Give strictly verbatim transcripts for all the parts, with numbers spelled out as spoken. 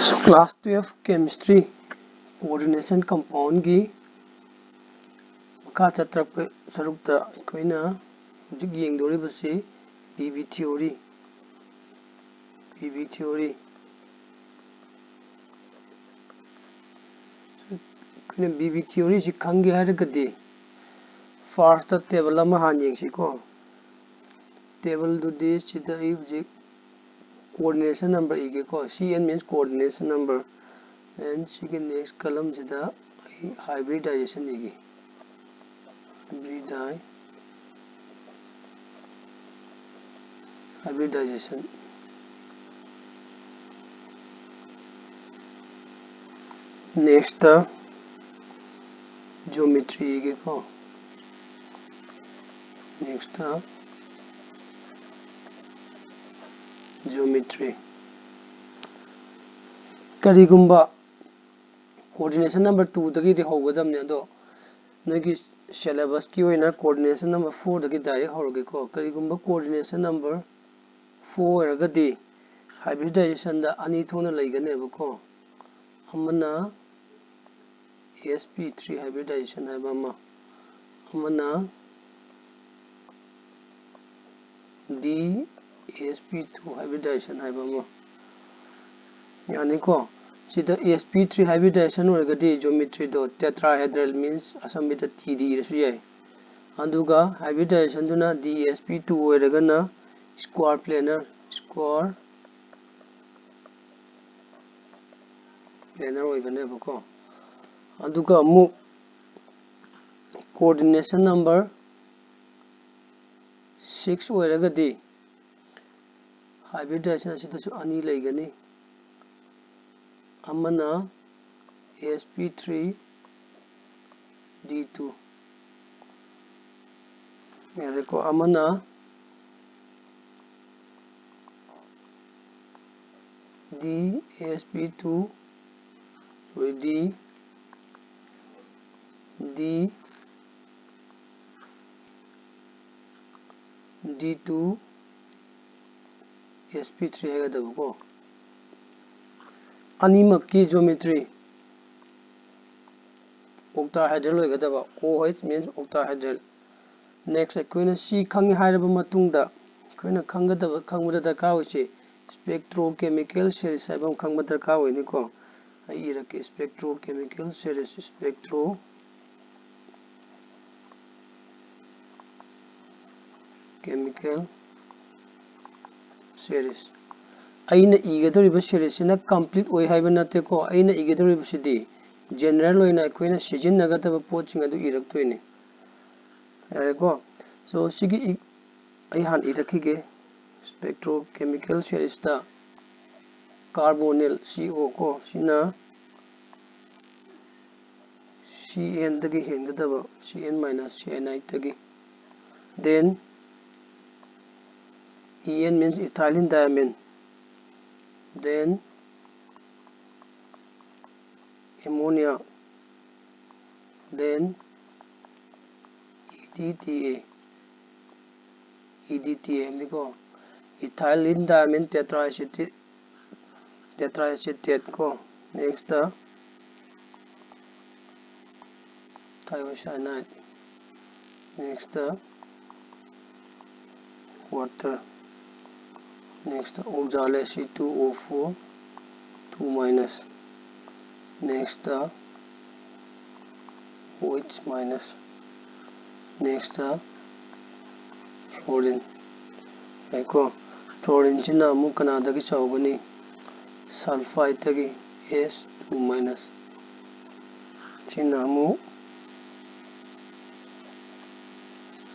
Class twelve chemistry coordination compoundꯒꯤ ꯃꯈꯥ ꯆꯠꯊꯔꯛꯄ ꯁꯔꯨꯛꯇ ꯑꯩꯈꯣꯏꯅ ꯍꯧꯖꯤꯛ ꯌꯦꯡꯗꯧꯔꯤꯕꯁꯤ B B theory, B B theory꯫ ꯑꯩꯈꯣꯏꯅ ꯕꯤ ꯕꯤ theoryꯁꯤ ꯈꯪꯒꯦ ꯍꯥꯏꯔꯒꯗꯤ firstꯇ table ꯑꯃ ꯍꯥꯟꯅ ꯌꯦꯡꯁꯤꯀꯣ꯫ Tableꯗꯨꯗꯤ ꯁꯤꯗ ꯑꯩ ꯍꯧꯖꯤꯛ coordination number ꯏꯒꯦꯀꯣ꯫ C N means coordination number꯫ Then ꯁꯤꯒꯤ next columnꯁꯤꯗ ꯑꯩ hybridization ꯏꯒꯦ꯫ Hybridi-, hybridization꯫ Nextꯇ geometry ꯏꯒꯦꯀꯣ꯫ Nextꯇ geometry꯫ ꯀꯔꯤꯒꯨꯝꯕ coordination number twoꯗꯒꯤꯗꯤ ꯍꯧꯒꯗꯕꯅꯦ, ꯑꯗꯣ ꯅꯣꯏꯒꯤ syllabusꯀꯤ ꯑꯣꯏꯅ coordination number fourꯗꯒꯤ direct ꯍꯧꯔꯒꯦꯀꯣ꯫ ꯀꯔꯤꯒꯨꯝꯕ coordination number four ꯑꯣꯏꯔꯒꯗꯤ hybridizationꯗ ꯑꯅꯤ ꯊꯣꯛꯅ ꯂꯩꯒꯅꯦꯕꯀꯣ꯫ ꯑꯃꯅ S P three hybridization ꯍꯥꯏꯕ ꯑꯃ, ꯑꯃꯅ D S P two hybridization ꯍꯥꯏꯕ ꯑꯃ꯫ ꯌꯥꯅꯤꯀꯣ? ꯁꯤꯗ S P three hybridization ꯑꯣꯏꯔꯒꯗꯤ geometryꯗꯣ tetrahedral means ꯑꯁꯝꯕꯤꯗ T D ꯏꯔꯁꯨ ꯌꯥꯏ꯫ ꯑꯗꯨꯒ hybridizationꯗꯨꯅ D S P two ꯑꯣꯏꯔꯒꯅ square planar, square planar ꯑꯣꯏꯒꯅꯦꯕꯀꯣ꯫ ꯑꯗꯨꯒ ꯑꯃꯨꯛ coordination number six ꯑꯣꯏꯔꯒꯗꯤ hybridization ꯑꯁꯤꯗꯁꯨ ꯑꯅꯤ ꯂꯩꯒꯅꯤ꯫ ꯑꯃꯅ S P three D two, ꯌꯥꯔꯦꯀꯣ, ꯑꯃꯅ D S P two, sorry, D, D, D two S P three ꯍꯥꯏꯒꯗꯕꯀꯣ꯫ ꯑꯅꯤꯃꯛꯀꯤ geometry octahedral ꯑꯣꯏꯒꯗꯕ, OH means octahedral꯫ Next, ꯑꯩꯈꯣꯏꯅ ꯁꯤ ꯈꯪꯉꯦ ꯍꯥꯏꯔꯕ ꯃꯇꯨꯡꯗ ꯑꯩꯈꯣꯏꯅ ꯈꯪꯒꯗꯕ, ꯈꯪꯕꯗ ꯗꯔꯀꯥꯔ ꯑꯣꯏꯁꯦ spectrochemical series ꯍꯥꯏꯕ ꯑꯃ ꯈꯪꯕ ꯗꯔꯀꯥꯔ ꯑꯣꯏꯅꯤꯀꯣ꯫ ꯑꯩ ꯏꯔꯛꯀꯦ, spectrochemical series, spectro chemical series꯫ ꯑꯩꯅ ꯏꯒꯗꯧꯔꯤꯕ seriesꯁꯤꯅ complete ꯑꯣꯏ ꯍꯥꯏꯕ ꯅꯠꯇꯦꯀꯣ꯫ ꯑꯩꯅ ꯏꯒꯗꯧꯔꯤꯕꯁꯤꯗꯤ general ꯑꯣꯏꯅ ꯑꯩꯈꯣꯏꯅ ꯁꯤꯖꯤꯟꯅꯒꯗꯕ ꯄꯣꯠꯁꯤꯡ ꯑꯗꯨ ꯏꯔꯛꯇꯣꯏꯅꯤ꯫ ꯌꯥꯔꯦꯀꯣ? So, ꯁꯤꯒꯤ ꯏ-, ꯑꯩ ꯍꯥꯟꯅ ꯏꯔꯛꯈꯤꯒꯦ꯫ Spectrochemical seriesꯇ carbonyl, C O ꯀꯣ, ꯁꯤꯅ C N ꯗꯒꯤ ꯍꯦꯟꯒꯗꯕ, C N minus, cyanide ꯗꯒꯤ꯫ Then E N means ethylene diamine, then ammonia, then E D T A, E D T A ꯅꯤꯀꯣ, ethylene diamine tetraacetate, tetraacetate ꯀꯣ꯫ Next, thiocyanide, next, water, next, oxalate, C two O four, two minus, next, OH minus, next, fluorine ꯀꯣ꯫ Fluorineꯁꯤꯅ ꯑꯃꯨꯛ ꯀꯅꯥꯗꯒꯤ ꯆꯥꯎꯒꯅꯤ? Sulfideꯇꯒꯤ, S two minus꯫ ꯁꯤꯅ ꯑꯃꯨꯛ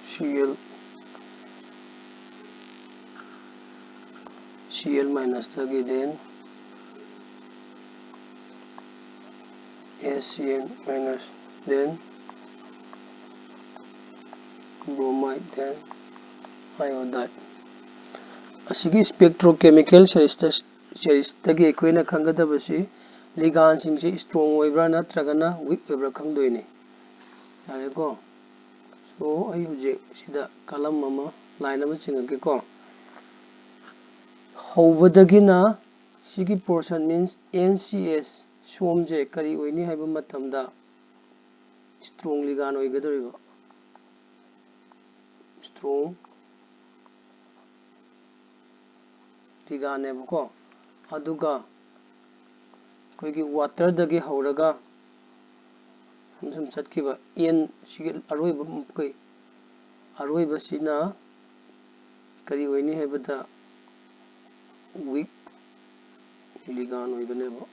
Cl, Cl minusꯇꯒꯤ, then S C N minus, then bromide, then iodide꯫ ꯑꯁꯤꯒꯤ spectrochemical seriesꯇ, seriesꯇꯒꯤ ꯑꯩꯈꯣꯏꯅ ꯈꯪꯒꯗꯕꯁꯤ ligandsꯁꯤꯡꯁꯤ strong ꯑꯣꯏꯕ꯭ꯔꯥ ꯅꯠꯇ꯭ꯔꯒꯅ weak ꯑꯣꯏꯕ꯭ꯔꯥ ꯈꯪꯗꯣꯏꯅꯤ꯫ ꯌꯥꯔꯦꯀꯣ? So, ꯑꯩ ꯍꯧꯖꯤꯛ ꯁꯤꯗ column ꯑꯃ, line ꯑꯃ ꯆꯤꯡꯉꯛꯀꯦꯀꯣ꯫ ꯍꯧꯕꯗꯒꯤꯅ ꯁꯤꯒꯤ portion means N C S ꯁꯣꯝꯁꯦ ꯀꯔꯤ ꯑꯣꯏꯅꯤ ꯍꯥꯏꯕ ꯃꯇꯝꯗ strong ligand ꯑꯣꯏꯒꯗꯧꯔꯤꯕ, strong ligandꯅꯦꯕꯀꯣ꯫ ꯑꯗꯨꯒ ꯑꯩꯈꯣꯏꯒꯤ waterꯗꯒꯤ ꯍꯧꯔꯒ ꯁꯨꯝ ꯁꯨꯝ ꯆꯠꯈꯤꯕ N ꯁꯤꯒꯤ ꯑꯔꯣꯏꯕ ꯃꯈꯩ, ꯑꯔꯣꯏꯕꯁꯤꯅ ꯀꯔꯤ ꯑꯣꯏꯅꯤ ꯍꯥꯏꯕꯗ weak ligand ꯑꯣꯏꯒꯅꯦꯕ꯫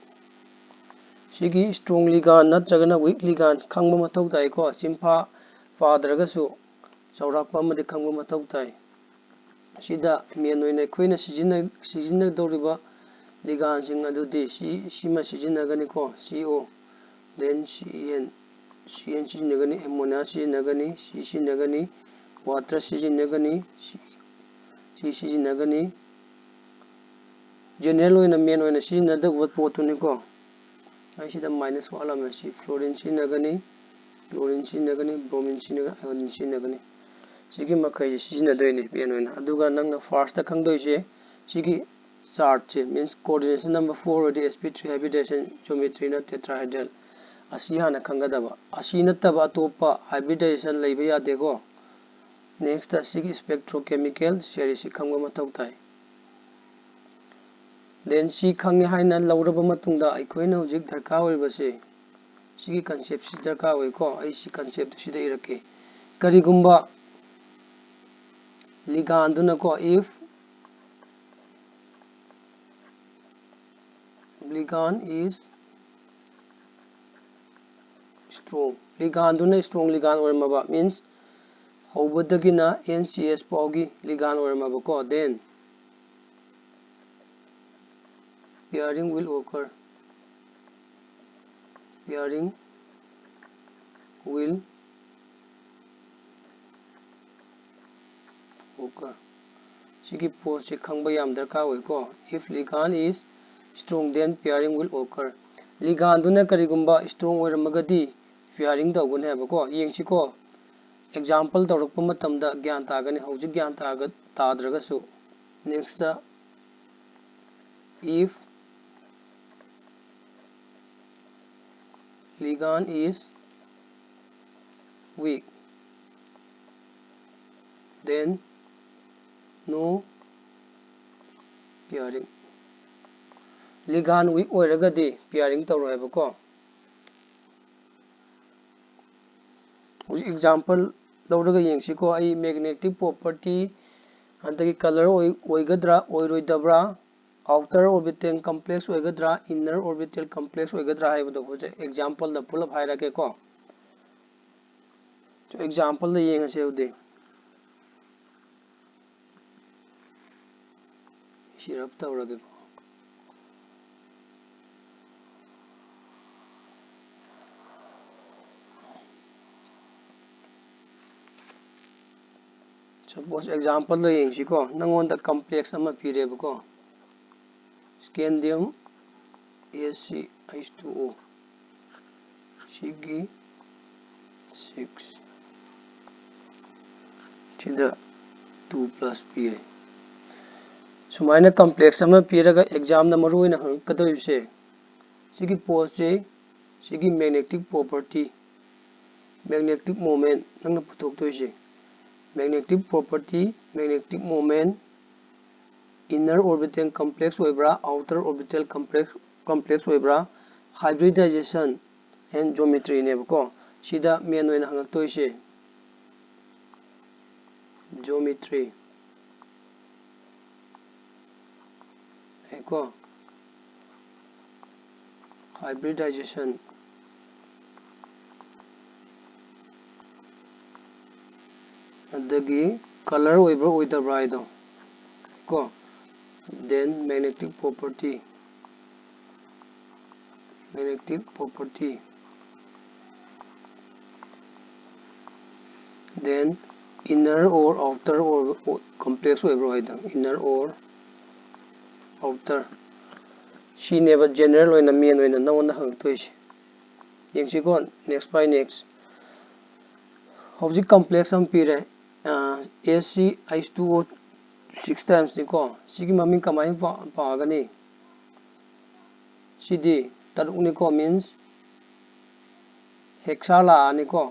ꯁꯤꯒꯤ strong ligand ꯅꯠꯇ꯭ꯔꯒꯅ weak ligand ꯈꯪꯕ ꯃꯊꯧ ꯇꯥꯏꯀꯣ꯫ ꯆꯤꯟꯐꯥ ꯄꯥꯗ꯭ꯔꯒꯁꯨ ꯆꯥꯎꯔꯥꯛꯄ ꯑꯃꯗꯤ ꯈꯪꯕ ꯃꯊꯧ ꯇꯥꯏ꯫ ꯁꯤꯗ main ꯑꯣꯏꯅ ꯑꯩꯈꯣꯏꯅ ꯁꯤꯖꯤꯟꯅ-, ꯁꯤꯖꯤꯟꯅꯗꯧꯔꯤꯕ ligandꯁꯤꯡ ꯑꯗꯨꯗꯤ ꯁꯤ, ꯁꯤꯃ ꯁꯤꯖꯤꯟꯅꯒꯅꯤꯀꯣ, C O, then C N, C N ꯁꯤꯖꯤꯟꯅꯒꯅꯤ, ammonia ꯁꯤꯖꯤꯟꯅꯒꯅꯤ, C ꯁꯤꯖꯤꯟꯅꯒꯅꯤ, water ꯁꯤꯖꯤꯟꯅꯒꯅꯤ, C, C ꯁꯤꯖꯤꯟꯅꯒꯅꯤ꯫ General ꯑꯣꯏꯅ main ꯑꯣꯏꯅ ꯁꯤꯖꯤꯟꯅꯗꯧꯕ ꯄꯣꯠꯇꯨꯅꯤꯀꯣ꯫ ꯑꯩ ꯁꯤꯗ minus ꯋꯥꯠꯂꯝꯃꯦ꯫ ꯁꯤ fluorine ꯁꯤꯖꯤꯟꯅꯒꯅꯤ, chlorine ꯁꯤꯖꯤꯟꯅꯒꯅꯤ, bromine ꯁꯤꯖꯤꯟꯅꯒꯅꯤ, iodine ꯁꯤꯖꯤꯟꯅꯒꯅꯤ꯫ ꯁꯤꯒꯤ ꯃꯈꯩꯁꯦ ꯁꯤꯖꯤꯟꯅꯗꯣꯏꯅꯦ main ꯑꯣꯏꯅ꯫ ꯑꯗꯨꯒ ꯅꯪꯅ firstꯇ ꯈꯪꯗꯣꯏꯁꯦ ꯁꯤꯒꯤ chartꯁꯦ, means coordination number four ꯑꯣꯏꯔꯗꯤ sp three hybridization geometryꯅ tetrahedral꯫ ꯑꯁꯤ ꯍꯥꯟꯅ ꯈꯪꯒꯗꯕ꯫ ꯑꯁꯤ ꯅꯠꯇꯕ ꯑꯇꯣꯞꯄ hybridization ꯂꯩꯕ ꯌꯥꯗꯦꯀꯣ꯫ Nextꯇ ꯁꯤꯒꯤ spectrochemical series ꯁꯤ ꯈꯪꯕ ꯃꯊꯧ ꯇꯥꯏ꯫ Then ꯁꯤ ꯈꯪꯉꯦ ꯍꯥꯏꯅ ꯂꯧꯔꯕ ꯃꯇꯨꯡꯗ ꯑꯩꯈꯣꯏꯅ ꯍꯧꯖꯤꯛ ꯗꯔꯀꯥꯔ ꯑꯣꯏꯔꯤꯕꯁꯦ ꯁꯤꯒꯤ conceptꯁꯤ ꯗꯔꯀꯥꯔ ꯑꯣꯏꯀꯣ꯫ ꯑꯩ ꯁꯤ conceptꯇꯨ ꯁꯤꯗ ꯏꯔꯛꯀꯦ꯫ ꯀꯔꯤꯒꯨꯝꯕ ligandꯗꯨꯅꯀꯣ, if ligand is strong, ligandꯗꯨꯅ strong ligand ꯑꯣꯏꯔꯝꯃꯕ, means ꯍꯧꯕꯗꯒꯤꯅ N C S ꯐꯥꯎꯒꯤ ligand ꯑꯣꯏꯔꯝꯃꯕꯀꯣ, then pairing will occur, pairing will occur꯫ ꯁꯤꯒꯤ ꯄꯣꯠꯁꯦ ꯈꯪꯕ ꯌꯥꯝ ꯗꯔꯀꯥꯔ ꯑꯣꯏꯀꯣ꯫ If ligand is strong, then pairing will occur꯫ Ligandꯗꯨꯅ ꯀꯔꯤꯒꯨꯝꯕ strong ꯑꯣꯏꯔꯝꯃꯒꯗꯤ pairing ꯇꯧꯒꯅꯤ ꯍꯥꯏꯕꯀꯣ꯫ ꯌꯦꯡꯁꯤꯀꯣ, example ꯇꯧꯔꯛꯄ ꯃꯇꯝꯗ ꯒ꯭ꯌꯥꯟ ꯇꯥꯒꯅꯤ꯫ ꯍꯧꯖꯤꯛ ꯒ꯭ꯌꯥꯟ ꯇꯥꯒ-, ꯇꯥꯗ꯭ꯔꯒꯁꯨ, nextꯇ if Ligand is weak, then no pairing. Ligand weak ꯑꯣꯏꯔꯒꯗꯤ pairing ꯇꯧꯔꯣꯏ ꯍꯥꯏꯕꯀꯣ꯫ ꯍꯧꯖꯤꯛ example ꯂꯧꯔꯒ ꯌꯦꯡꯁꯤꯀꯣ꯫ ꯑꯩ magnetic property ꯍꯟꯗꯛꯀꯤ color ꯑꯣꯏ-, ꯑꯣꯏꯒꯗ꯭ꯔꯥ ꯑꯣꯏꯔꯣꯏꯗꯕ꯭ꯔꯥ, outer orbital complex ꯑꯣꯏꯒꯗ꯭ꯔꯥ inner orbital complex ꯑꯣꯏꯒꯗ꯭ꯔꯥ ꯍꯥꯏꯕꯗꯣ ꯍꯧꯖꯤꯛ exampleꯗ ꯄꯨꯂꯞ ꯍꯥꯏꯔꯛꯀꯦꯀꯣ꯫ Exampleꯗ ꯌꯦꯡꯉꯁꯦ ꯑꯗꯨꯗꯤ꯫ ꯁꯤ rub ꯇꯧꯔꯒꯦꯀꯣ꯫ Suppose exampleꯗ ꯌꯦꯡꯁꯤꯀꯣ, ꯅꯪꯉꯣꯟꯗ complex ꯑꯃ ꯄꯤꯔꯦꯕꯀꯣ, scandium S C H two O, ꯁꯤꯒꯤ six, ꯁꯤꯗ two plus ꯄꯤꯔꯦ꯫ ꯁꯨꯃꯥꯏꯅ complex ꯑꯃ ꯄꯤꯔꯒ examꯗ ꯃꯔꯨ ꯑꯣꯏꯅ ꯍꯪꯉꯛꯀꯗꯧꯔꯤꯕꯁꯦ, ꯁꯤꯒꯤ ꯄꯣꯠꯁꯦ, ꯁꯤꯒꯤ magnetic property, magnetic moment ꯅꯪꯅ ꯄꯨꯊꯣꯛꯇꯣꯏꯁꯦ, magnetic property, magnetic moment, inner orbital complex ꯑꯣꯏꯕ꯭ꯔꯥ, outer orbital complex, complex ꯑꯣꯏꯕ꯭ꯔꯥ, hybridization and geometryꯅꯦꯕꯀꯣ꯫ ꯁꯤꯗ main ꯑꯣꯏꯅ ꯍꯪꯉꯛꯇꯣꯏꯁꯦ geometry꯫ ꯀꯣ, hybridization, ꯑꯗꯒꯤ color ꯑꯣꯏꯕ꯭ꯔꯥ ꯑꯣꯏꯗꯕ꯭ꯔꯥ ꯍꯥꯏꯗꯣ ꯀꯣ, then magnetic property, magnetic property, then inner or outer or complex ꯑꯣꯏꯕ꯭ꯔꯥ ꯍꯥꯏꯗꯣ, inner or outer꯫ ꯁꯤꯅꯦꯕ general ꯑꯣꯏꯅ main ꯑꯣꯏꯅ ꯅꯉꯣꯟꯗ ꯍꯪꯉꯛꯇꯣꯏꯁꯦ꯫ ꯌꯦꯡꯁꯤꯀꯣ, next by next꯫ ꯍꯧꯖꯤꯛ complex ꯑꯃ ꯄꯤꯔꯦ, S C H two O six timesꯅꯤꯀꯣ꯫ ꯁꯤꯒꯤ ꯃꯃꯤꯡ ꯀꯃꯥꯏꯅ ꯄꯥ-, ꯄꯥꯒꯅꯤ? ꯁꯤꯗꯤ ꯇꯔꯨꯛꯅꯤꯀꯣ, means hexagonal ꯂꯥꯛꯑꯅꯤꯀꯣ꯫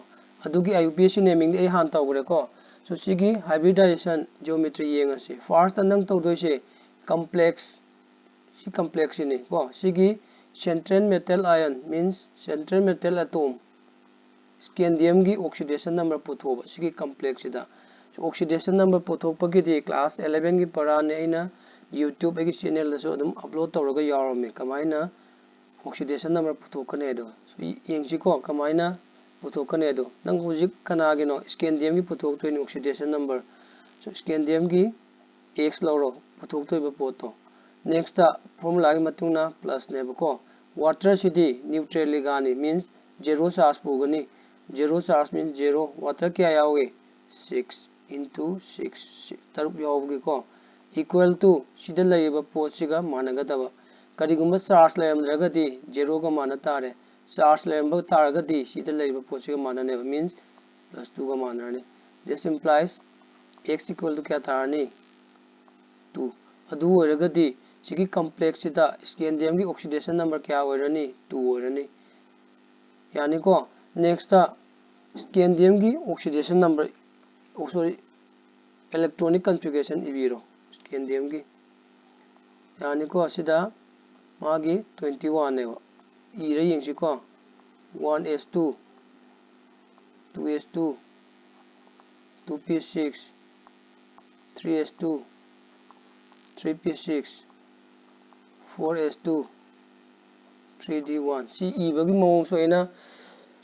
ꯑꯗꯨꯒꯤ I U P Ac namingꯗꯤ ꯑꯩ ꯍꯥꯟꯅ ꯇꯧꯈ꯭ꯔꯦꯀꯣ꯫ So ꯁꯤꯒꯤ hybridization geometry ꯌꯦꯡꯉꯁꯤ꯫ Firstꯇ ꯅꯪ ꯇꯧꯗꯣꯏꯁꯦ complex, ꯁꯤ complexꯁꯤꯅꯤꯀꯣ꯫ ꯁꯤꯒꯤ central metal ion means central metal atom, scandiumꯒꯤ oxidation number ꯄꯨꯊꯣꯛꯑꯕ ꯁꯤꯒꯤ complexꯁꯤꯗ꯫ Oxidation number ꯄꯨꯊꯣꯛꯄꯒꯤꯗꯤ class elevenꯒꯤ paraꯅꯦ, ꯑꯩꯅ YouTube ꯑꯩꯒꯤ channelꯗꯁꯨ ꯑꯗꯨꯝ upload ꯇꯧꯔꯒ ꯌꯥꯎꯔꯝꯃꯦ, ꯀꯃꯥꯏꯅ oxidation number ꯄꯨꯊꯣꯛꯀꯅꯤ ꯍꯥꯏꯗꯣ꯫ So, ꯌꯦꯡꯁꯤꯀꯣ ꯀꯃꯥꯏꯅ ꯄꯨꯊꯣꯛꯀꯅꯤ ꯍꯥꯏꯗꯣ꯫ ꯅꯪ ꯍꯧꯖꯤꯛ ꯀꯅꯥꯒꯤꯅꯣ? Scandiumꯒꯤ ꯄꯨꯊꯣꯛꯇꯣꯏꯅꯤ oxidation number꯫ So, scandiumꯒꯤ X ꯂꯧꯔꯣ, ꯄꯨꯊꯣꯛꯇꯣꯏꯕ ꯄꯣꯠꯇꯣ꯫ Nextꯇ formulaꯒꯤ ꯃꯇꯨꯡ ꯏꯟꯅ plusꯅꯦꯕꯀꯣ꯫ Waterꯁꯤꯗꯤ neutral ꯂꯤꯒꯥꯅꯤ, means zero charge ꯄꯨꯒꯅꯤ꯫ Zero charge means zero꯫ Water ꯀꯌꯥ ꯌꯥꯎꯏ? Six into six, ꯁꯤ ꯇꯔꯨꯛ ꯌꯥꯎꯕꯒꯤꯀꯣ꯫ Equal to ꯁꯤꯗ ꯂꯩꯔꯤꯕ ꯄꯣꯠꯁꯤꯒ ꯃꯥꯟꯅꯒꯗꯕ꯫ ꯀꯔꯤꯒꯨꯝꯕ charge ꯂꯩꯔꯝꯗ꯭ꯔꯒꯗꯤ zeroꯒ ꯃꯥꯟꯅ ꯇꯥꯔꯦ꯫ Charge ꯂꯩꯔꯝꯕ ꯇꯥꯔꯒꯗꯤ ꯁꯤꯗ ꯂꯩꯔꯤꯕ ꯄꯣꯠꯁꯤꯒ ꯃꯥꯟꯅꯅꯦꯕ, means plus twoꯒ ꯃꯥꯟꯅꯔꯅꯤ꯫ This implies X equal to ꯀꯌꯥ ꯇꯥꯔꯅꯤ? Two꯫ ꯑꯗꯨ ꯑꯣꯏꯔꯒꯗꯤ ꯁꯤꯒꯤ complexꯁꯤꯗ scandiumꯒꯤ oxidation number ꯀꯌꯥ ꯑꯣꯏꯔꯅꯤ? Two ꯑꯣꯏꯔꯅꯤ꯫ ꯌꯥꯅꯤꯀꯣ? Nextꯇ scandiumꯒꯤ oxidation number, oh, sorry, electronic configuration ꯏꯕꯤꯔꯣ scandiumꯒꯤ꯫ ꯌꯥꯅꯤꯀꯣ? ꯑꯁꯤꯗ ꯃꯥꯒꯤ twenty-oneꯅꯦꯕ꯫ ꯏꯔ ꯌꯦꯡꯁꯤꯀꯣ꯫ One S two, two S two, two P six, three S two, three P six, four S two, three D one꯫ ꯁꯤ ꯏꯕꯒꯤ ꯃꯑꯣꯡꯁꯨ ꯑꯩꯅ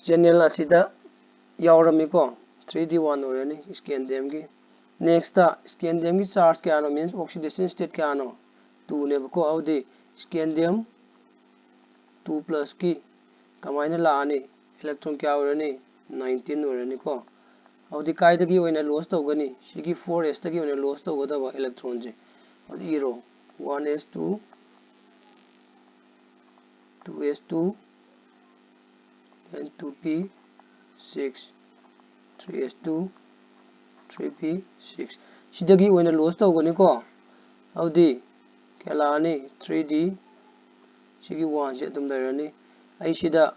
channel ꯑꯁꯤꯗ ꯌꯥꯎꯔꯝꯃꯤꯀꯣ꯫ Three D one ꯑꯣꯏꯔꯅꯤ scandiumꯒꯤ꯫ Nextꯇ scandiumꯒꯤ charge ꯀꯌꯥꯅꯣ, means oxidation state ꯀꯌꯥꯅꯣ? Twoꯅꯦꯕꯀꯣ꯫ ꯑꯗꯨꯗꯤ scandium two plusꯀꯤ ꯀꯃꯥꯏꯅ ꯂꯥꯛꯑꯅꯤ? Electron ꯀꯌꯥ ꯑꯣꯏꯔꯅꯤ? Nineteen ꯑꯣꯏꯔꯅꯤꯀꯣ꯫ ꯑꯗꯨꯗꯤ ꯀꯥꯏꯗꯒꯤ ꯑꯣꯏꯅ loss ꯇꯧꯒꯅꯤ? ꯁꯤꯒꯤ four Sꯇꯒꯤ ꯑꯣꯏꯅ loss ꯇꯧꯒꯗꯕ electronꯁꯦ꯫ ꯑꯗꯨ ꯏꯔꯣ꯫ One S two, two S two, and two P six, three S two, three P six꯫ ꯁꯤꯗꯒꯤ ꯑꯣꯏꯅ loss ꯇꯧꯒꯅꯤꯀꯣ꯫ ꯑꯗꯨꯗꯤ ꯀꯌꯥ ꯂꯥꯛꯑꯅꯤ? Three D꯫ ꯁꯤꯒꯤ oneꯁꯦ ꯑꯗꯨꯝ ꯂꯩꯔꯅꯤ꯫ ꯑꯩ ꯁꯤꯗ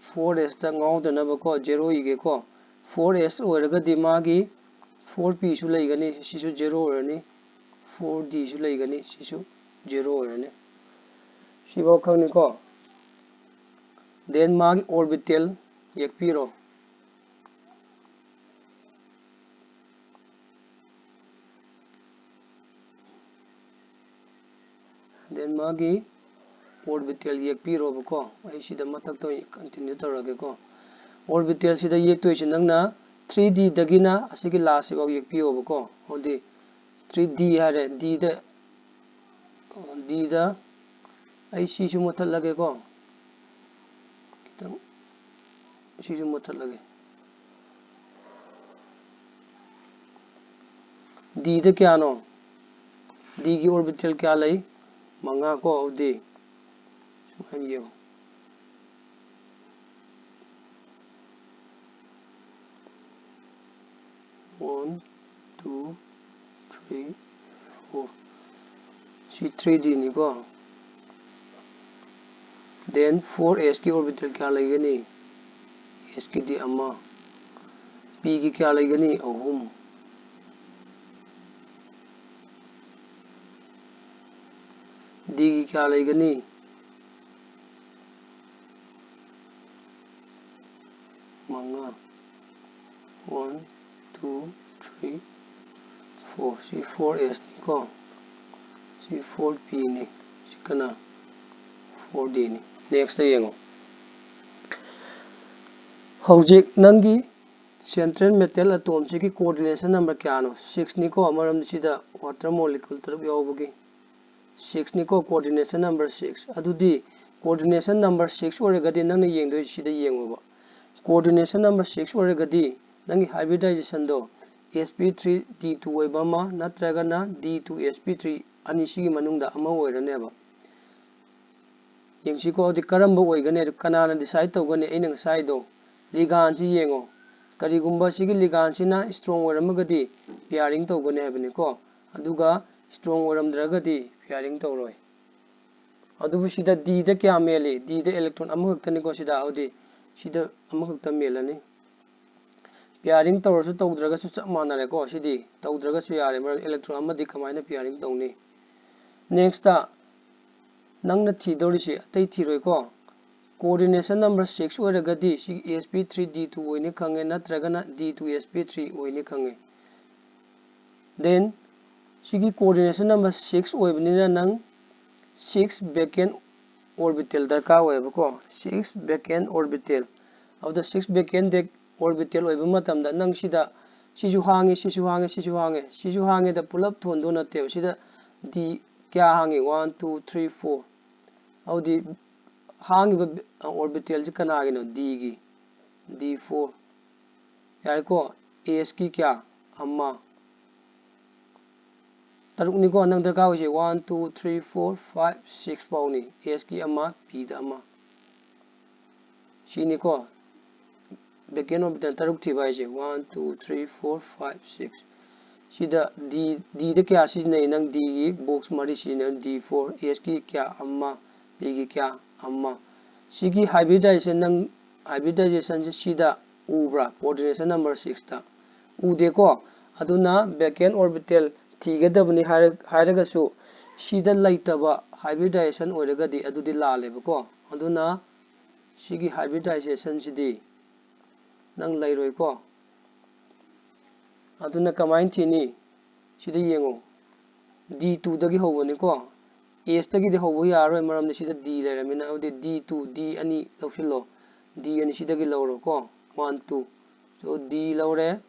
four s ꯇ ꯉꯥꯎꯗꯅꯕꯀꯣ, zero ꯏꯒꯦꯀꯣ꯫ Four s ꯑꯣꯏꯔꯒꯗꯤ ꯃꯥꯒꯤ four p ꯁꯨ ꯂꯩꯒꯅꯤ, ꯁꯤꯁꯨ zero ꯑꯣꯏꯔꯅꯤ꯫ Four d ꯁꯨ ꯂꯩꯒꯅꯤ, ꯁꯤꯁꯨ zero ꯑꯣꯏꯔꯅꯤ꯫ ꯁꯤꯐꯥꯎ ꯈꯪꯅꯤꯀꯣ꯫ Then ꯃꯥꯒꯤ orbital ꯌꯦꯛꯄꯤꯔꯣ꯫ Then ꯃꯥꯒꯤ orbital ꯌꯦꯛꯄꯤꯔꯣꯕꯀꯣ꯫ ꯑꯩ ꯁꯤꯗ ꯃꯊꯛꯇ ꯑꯣꯏꯅ continue ꯇꯧꯔꯒꯦꯀꯣ꯫ Orbital ꯁꯤꯗ ꯌꯦꯛꯇꯣꯏꯁꯦ ꯅꯪꯅ three d ꯗꯒꯤꯅ ꯑꯁꯤꯒꯤ last ꯁꯤꯐꯥꯎ ꯌꯦꯛꯄꯤꯌꯣꯕꯀꯣ꯫ ꯑꯗꯨꯗꯤ three d ꯍꯥꯏꯔꯦ, d ꯗ, d ꯗ ꯑꯩ ꯁꯤꯁꯨ ꯃꯨꯠꯊꯠꯂꯒꯦꯀꯣ꯫ ꯈꯤꯇꯪ ꯁꯤꯁꯨ ꯃꯨꯠꯊꯠꯂꯒꯦ꯫ d ꯗ ꯀꯌꯥꯅꯣ? d ꯒꯤ orbital ꯀꯌꯥ ꯂꯩ? ꯃꯉꯥ ꯀꯣ꯫ ꯑꯗꯨꯗꯤ ꯁꯨꯃꯥꯏꯅ ꯌꯦꯡꯉꯨ꯫ One, two, three, four꯫ ꯁꯤ three d ꯅꯤꯀꯣ꯫ Then four s ꯀꯤ orbital ꯀꯌꯥ ꯂꯩꯒꯅꯤ? S ꯀꯤꯗꯤ ꯑꯃ꯫ p ꯒꯤ ꯀꯌꯥ ꯂꯩꯒꯅꯤ? ꯑꯍꯨꯝ꯫ d ꯒꯤ ꯀꯌꯥ ꯂꯩꯒꯅꯤ? ꯃꯉꯥ꯫ One, two, three, four꯫ ꯁꯤ four s ꯅꯤꯀꯣ꯫ ꯁꯤ four p ꯅꯤ꯫ ꯁꯤ ꯀꯅꯥ? Four d ꯅꯤ꯫ Next ꯇ ꯌꯦꯡꯉꯣ꯫ ꯍꯧꯖꯤꯛ ꯅꯪꯒꯤ central metal atom ꯁꯤꯒꯤ coordination number ꯀꯌꯥꯅꯣ? Six ꯅꯤꯀꯣ, ꯃꯔꯝꯗꯤ ꯁꯤꯗ water molecule ꯇꯔꯨꯛ ꯌꯥꯎꯕꯒꯤ꯫ Six ꯅꯤꯀꯣ, coordination number six꯫ ꯑꯗꯨꯗꯤ coordination number six ꯑꯣꯏꯔꯒꯗꯤ ꯅꯪꯅ ꯌꯦꯡꯗꯣꯏꯁꯤ ꯁꯤꯗ ꯌꯦꯡꯉꯣꯕ꯫ Coordination number six ꯑꯣꯏꯔꯒꯗꯤ ꯅꯪꯒꯤ hybridization ꯗꯣ s p three d two ꯑꯣꯏꯕ ꯑꯃ ꯅꯠꯇ꯭ꯔꯒꯅ d two s p three, ꯑꯅꯤꯁꯤꯒꯤ ꯃꯅꯨꯡꯗ ꯑꯃ ꯑꯣꯏꯔꯅꯦꯕ꯫ ꯌꯦꯡꯁꯤꯀꯣ, ꯑꯗꯨꯗꯤ ꯀꯔꯝꯕ ꯑꯣꯏꯒꯅꯤ? ꯑꯗꯨ ꯀꯅꯥꯅ decide ꯇꯧꯒꯅꯤ? ꯑꯩꯅ ꯉꯁꯥꯏꯗꯣ ligand ꯁꯤ ꯌꯦꯡꯉꯣ꯫ ꯀꯔꯤꯒꯨꯝꯕ ꯁꯤꯒꯤ ligand ꯁꯤꯅ strong ꯑꯣꯏꯔꯝꯃꯒꯗꯤ pairing ꯇꯧꯒꯅꯤ ꯍꯥꯏꯕꯅꯤꯀꯣ꯫ ꯑꯗꯨꯒ strong ꯑꯣꯏꯔꯝꯗ꯭ꯔꯒꯗꯤ pairing ꯇꯧꯔꯣꯏ꯫ ꯑꯗꯨꯕꯨ ꯁꯤꯗ d ꯗ ꯀꯌꯥ ꯃꯦꯜꯂꯤ? d ꯗ electron ꯑꯃꯈꯛꯇꯅꯤꯀꯣ ꯁꯤꯗ꯫ ꯑꯗꯨꯗꯤ ꯁꯤꯗ ꯑꯃꯈꯛꯇ ꯃꯦꯜꯂꯅꯤ꯫ Pairing ꯇꯧꯔꯁꯨ ꯇꯧꯗ꯭ꯔꯒꯁꯨ ꯆꯞ ꯃꯥꯟꯅꯔꯦꯀꯣ꯫ ꯁꯤꯗꯤ ꯇꯧꯗ꯭ꯔꯒꯁꯨ ꯌꯥꯔꯦ, ꯃꯔꯝ electron ꯑꯃꯗꯤ ꯀꯃꯥꯏꯅ pairing ꯇꯧꯅꯤ? Next, ꯅꯪꯅ ꯊꯤꯗꯧꯔꯤꯁꯤ ꯑꯇꯩ ꯊꯤꯔꯣꯏꯀꯣ꯫ Coordination number six ꯑꯣꯏꯔꯒꯗꯤ ꯁꯤ S P three D two ꯑꯣꯏꯅꯤ ꯈꯪꯉꯦ, ꯅꯠꯇ꯭ꯔꯒꯅ D two S P three ꯑꯣꯏꯅꯤ ꯈꯪꯉꯦ꯫ Then ꯁꯤꯒꯤ coordination number six ꯑꯣꯏꯕꯅꯤꯅ ꯅꯪ six vacant orbital ꯗꯔꯀꯥꯔ ꯑꯣꯏꯌꯦꯕꯀꯣ꯫ Six vacant orbital꯫ ꯑꯗꯨꯗ six vacant orbital ꯑꯣꯏꯕ ꯃꯇꯝꯗ ꯅꯪ ꯁꯤꯗ ꯁꯤꯁꯨ ꯍꯥꯡꯉꯤ, ꯁꯤꯁꯨ ꯍꯥꯡꯉꯤ, ꯁꯤꯁꯨ ꯍꯥꯡꯉꯤ, ꯁꯤꯁꯨ ꯍꯥꯡꯉꯤꯗ ꯄꯨꯂꯞ ꯊꯣꯟꯗꯧ ꯅꯠꯇꯦꯕ꯫ ꯁꯤꯗ D ꯀꯌꯥ ꯍꯥꯡꯉꯤ? One, two, three, four꯫ ꯑꯗꯨꯗꯤ ꯍꯥꯡꯉꯤꯕ orbital ꯁꯤ ꯀꯅꯥꯒꯤꯅꯣ? D ꯒꯤ꯫ D four꯫ ꯌꯥꯔꯦꯀꯣ? S ꯀꯤ ꯀꯌꯥ? ꯑꯃ꯫ ꯇꯔꯨꯛꯅꯤꯀꯣ ꯅꯪ ꯗꯔꯀꯥꯔ ꯑꯣꯏꯁꯦ꯫ One, two, three, four, five, six ꯐꯥꯎꯅꯤ꯫ S ꯀꯤ ꯑꯃ, P ꯗ ꯑꯃ꯫ ꯁꯤꯅꯤꯀꯣ vacant orbital ꯇꯔꯨꯛ ꯊꯤꯕ ꯍꯥꯏꯁꯦ꯫ One, two, three, four, five, six꯫ ꯁꯤꯗ D, D ꯗ ꯀꯌꯥ ꯁꯤꯖꯤꯟꯅꯩ? ꯅꯪ D ꯒꯤ box ꯃꯔꯤ ꯁꯤꯖꯤꯟꯅꯩ꯫ D four꯫ S ꯀꯤ ꯀꯌꯥ? ꯑꯃ꯫ P ꯒꯤ ꯀꯌꯥ? ꯑꯃ꯫ ꯁꯤꯒꯤ hybridization, ꯅꯪ hybridization ꯁꯦ ꯁꯤꯗ ꯎꯕ꯭ꯔꯥ? Coordination number six ꯇ ꯎꯗꯦꯀꯣ꯫ ꯑꯗꯨꯅ vacant orbital ꯊꯤꯒꯗꯕꯅꯤ ꯍꯥꯏꯔ-, ꯍꯥꯏꯔꯒꯁꯨ ꯁꯤꯗ ꯂꯩꯇꯕ hybridization ꯑꯣꯏꯔꯒꯗꯤ ꯑꯗꯨꯗꯤ ꯂꯥꯜꯂꯦꯕꯀꯣ꯫ ꯑꯗꯨꯅ ꯁꯤꯒꯤ hybridization ꯁꯤꯗꯤ ꯅꯪ ꯂꯩꯔꯣꯏꯀꯣ꯫ ꯑꯗꯨꯅ ꯀꯃꯥꯏꯅ ꯊꯤꯅꯤ? ꯁꯤꯗ ꯌꯦꯡꯉꯨ, D two ꯗꯒꯤ ꯍꯧꯕꯅꯤꯀꯣ꯫ S ꯇꯒꯤꯗꯤ ꯍꯧꯕ ꯌꯥꯔꯔꯣꯏ, ꯃꯔꯝꯗꯤ ꯁꯤꯗ D ꯂꯩꯔꯝꯃꯤꯅ꯫ ꯑꯗꯨꯗꯤ D two, D ꯑꯅꯤ ꯂꯧꯁꯤꯜꯂꯣ꯫ D ꯑꯅꯤ ꯁꯤꯗꯒꯤ ꯂꯧꯔꯣꯀꯣ꯫ One, two꯫ So D ꯂꯧꯔꯦ,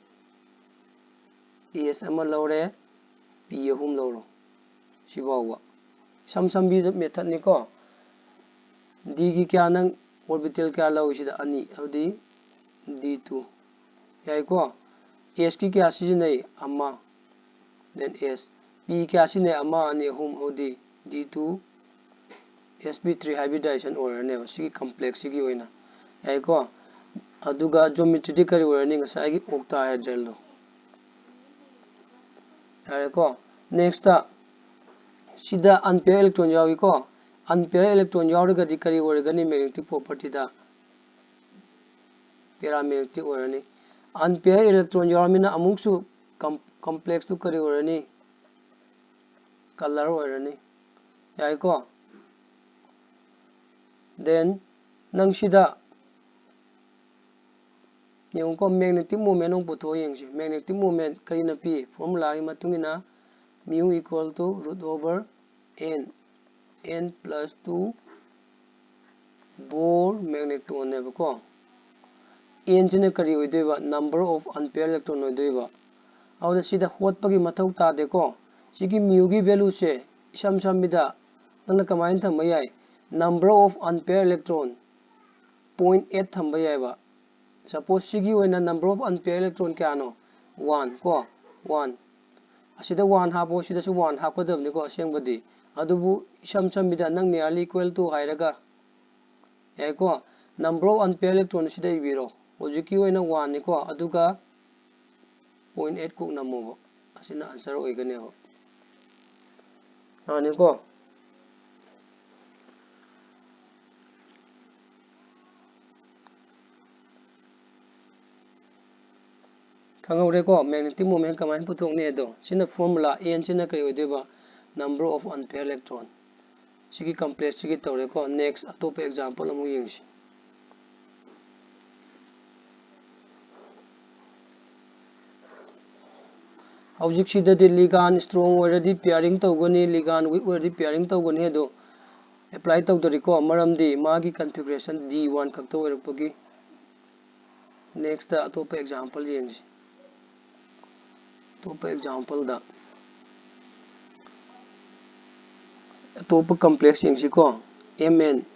S ꯑꯃ ꯂꯧꯔꯦ, P ꯑꯍꯨꯝ ꯂꯧꯔꯣ꯫ ꯁꯤꯐꯥꯎꯕ ꯏꯁꯝ ꯁꯝꯕꯤꯗ method ꯅꯤꯀꯣ꯫ D ꯒꯤ ꯀꯌꯥ ꯅꯪ orbital ꯀꯌꯥ ꯂꯧꯏ? ꯁꯤꯗ ꯑꯅꯤ, ꯑꯗꯨꯗꯤ D two꯫ ꯌꯥꯏꯀꯣ? S ꯀꯤ ꯀꯌꯥ ꯁꯤꯖꯤꯟꯅꯩ? ꯑꯃ꯫ Then S꯫ P ꯀꯌꯥ ꯁꯤꯖꯤꯟꯅꯩ? ꯑꯃ, ꯑꯅꯤ, ꯑꯍꯨꯝ, ꯑꯗꯨꯗꯤ D two S P three hybridization ꯑꯣꯏꯔꯅꯦꯕ ꯁꯤꯒꯤ complex ꯁꯤꯒꯤ ꯑꯣꯏꯅ꯫ ꯌꯥꯏꯀꯣ? ꯑꯗꯨꯒ geometry ꯗꯤ ꯀꯔꯤ ꯑꯣꯏꯔꯅꯤ? ꯉꯁꯥꯏꯒꯤ octahedral ꯗꯣ꯫ ꯌꯥꯔꯦꯀꯣ? Next ꯁꯤꯗ unpaired electron ꯌꯥꯎꯏꯀꯣ꯫ Unpaired electron ꯌꯥꯎꯔꯒꯗꯤ ꯀꯔꯤ ꯑꯣꯏꯔꯒꯅꯤ? Magnetic property ꯗ paramagnetic ꯑꯣꯏꯔꯅꯤ꯫ Unpaired electron ꯌꯥꯎꯔꯃꯤꯅ ꯑꯃꯨꯛꯁꯨ com-, complexꯇꯨ ꯀꯔꯤ ꯑꯣꯏꯔꯅꯤ? Color ꯑꯣꯏꯔꯅꯤ꯫ ꯌꯥꯏꯀꯣ? Then ꯅꯪ ꯁꯤꯗ ꯌꯦꯡꯉꯨꯀꯣ, magnetic moment ꯑꯃꯨꯛ ꯄꯨꯊꯣꯛꯑ ꯌꯦꯡꯁꯤ꯫ Magnetic moment ꯀꯔꯤꯅ ꯄꯤ? Formulaꯒꯤ ꯃꯇꯨꯡ ꯏꯟꯅ mu equal to root over n, n plus two Bohr magnetonꯅꯦꯕꯀꯣ꯫ N ꯁꯤꯅ ꯀꯔꯤ ꯑꯣꯏꯗꯣꯏꯕ? Number of unpaired electron ꯑꯣꯏꯗꯣꯏꯕ꯫ ꯑꯗꯨꯗ ꯁꯤꯗ ꯍꯣꯠꯄꯒꯤ ꯃꯊꯧ ꯇꯥꯗꯦꯀꯣ꯫ ꯁꯤꯒꯤ muꯒꯤ valueꯁꯦ ꯏꯁꯝ ꯁꯝꯕꯤꯗ ꯅꯪꯅ ꯀꯃꯥꯏꯅ ꯊꯝꯕ ꯌꯥꯏ? Number of unpaired electron point eight ꯊꯝꯕ ꯌꯥꯏꯕ꯫ Suppose ꯁꯤꯒꯤ ꯑꯣꯏꯅ number of unpaired electron ꯀꯌꯥꯅꯣ? One ꯀꯣ, one꯫ ꯑꯁꯤꯗ one ꯍꯥꯞꯄꯣ, ꯁꯤꯗꯁꯨ one ꯍꯥꯞꯀꯗꯕꯅꯤꯀꯣ ꯑꯁꯦꯡꯕꯗꯤ꯫ ꯑꯗꯨꯕꯨ ꯏꯁꯝ ꯁꯝꯕꯤꯗ ꯅꯪ nearly equal to ꯍꯥꯏꯔꯒ, ꯌꯥꯏꯀꯣ? Number of unpaired electron ꯁꯤꯗ ꯏꯕꯤꯔꯣ꯫ ꯍꯧꯖꯤꯛꯀꯤ ꯑꯣꯏꯅ one ꯅꯤꯀꯣ, ꯑꯗꯨꯒ point eight ꯀꯣꯛ ꯅꯝꯃꯣꯕ꯫ ꯑꯁꯤꯅ answer ꯑꯣꯏꯒꯅꯦꯕ꯫ ꯌꯥꯅꯤꯀꯣ? ꯈꯪꯍꯧꯔꯦꯀꯣ, magnetic moment ꯀꯃꯥꯏꯅ ꯄꯨꯊꯣꯛꯅꯤ ꯍꯥꯏꯗꯣ꯫ ꯁꯤꯅ formula, N ꯁꯤꯅ ꯀꯔꯤ ꯑꯣꯏꯗꯣꯏꯕ? Number of unpaired electron꯫ ꯁꯤꯒꯤ complexꯁꯤꯒꯤ ꯇꯧꯔꯦꯀꯣ꯫ Next, ꯑꯇꯣꯞꯄ example ꯑꯃꯨꯛ ꯌꯦꯡꯁꯤ꯫ ꯍꯧꯖꯤꯛꯁꯤꯗꯗꯤ ligand strong ꯑꯣꯏꯔꯗꯤ pairing ꯇꯧꯒꯅꯤ, ligand weak ꯑꯣꯏꯔꯗꯤ pairing ꯇꯧꯒꯅꯤ ꯑꯗꯣ apply ꯇꯧꯗꯔꯤꯀꯣ, ꯃꯔꯝꯗꯤ ꯃꯥꯒꯤ configuration D one ꯈꯛꯇ ꯑꯣꯏꯔꯛꯄꯒꯤ꯫ Next ꯑꯇꯣꯞꯄ example ꯌꯦꯡꯁꯤ꯫ ꯑꯇꯣꯞꯄ exampleꯗ ꯑꯇꯣꯞꯄ complex ꯌꯦꯡꯁꯤꯀꯣ꯫ M N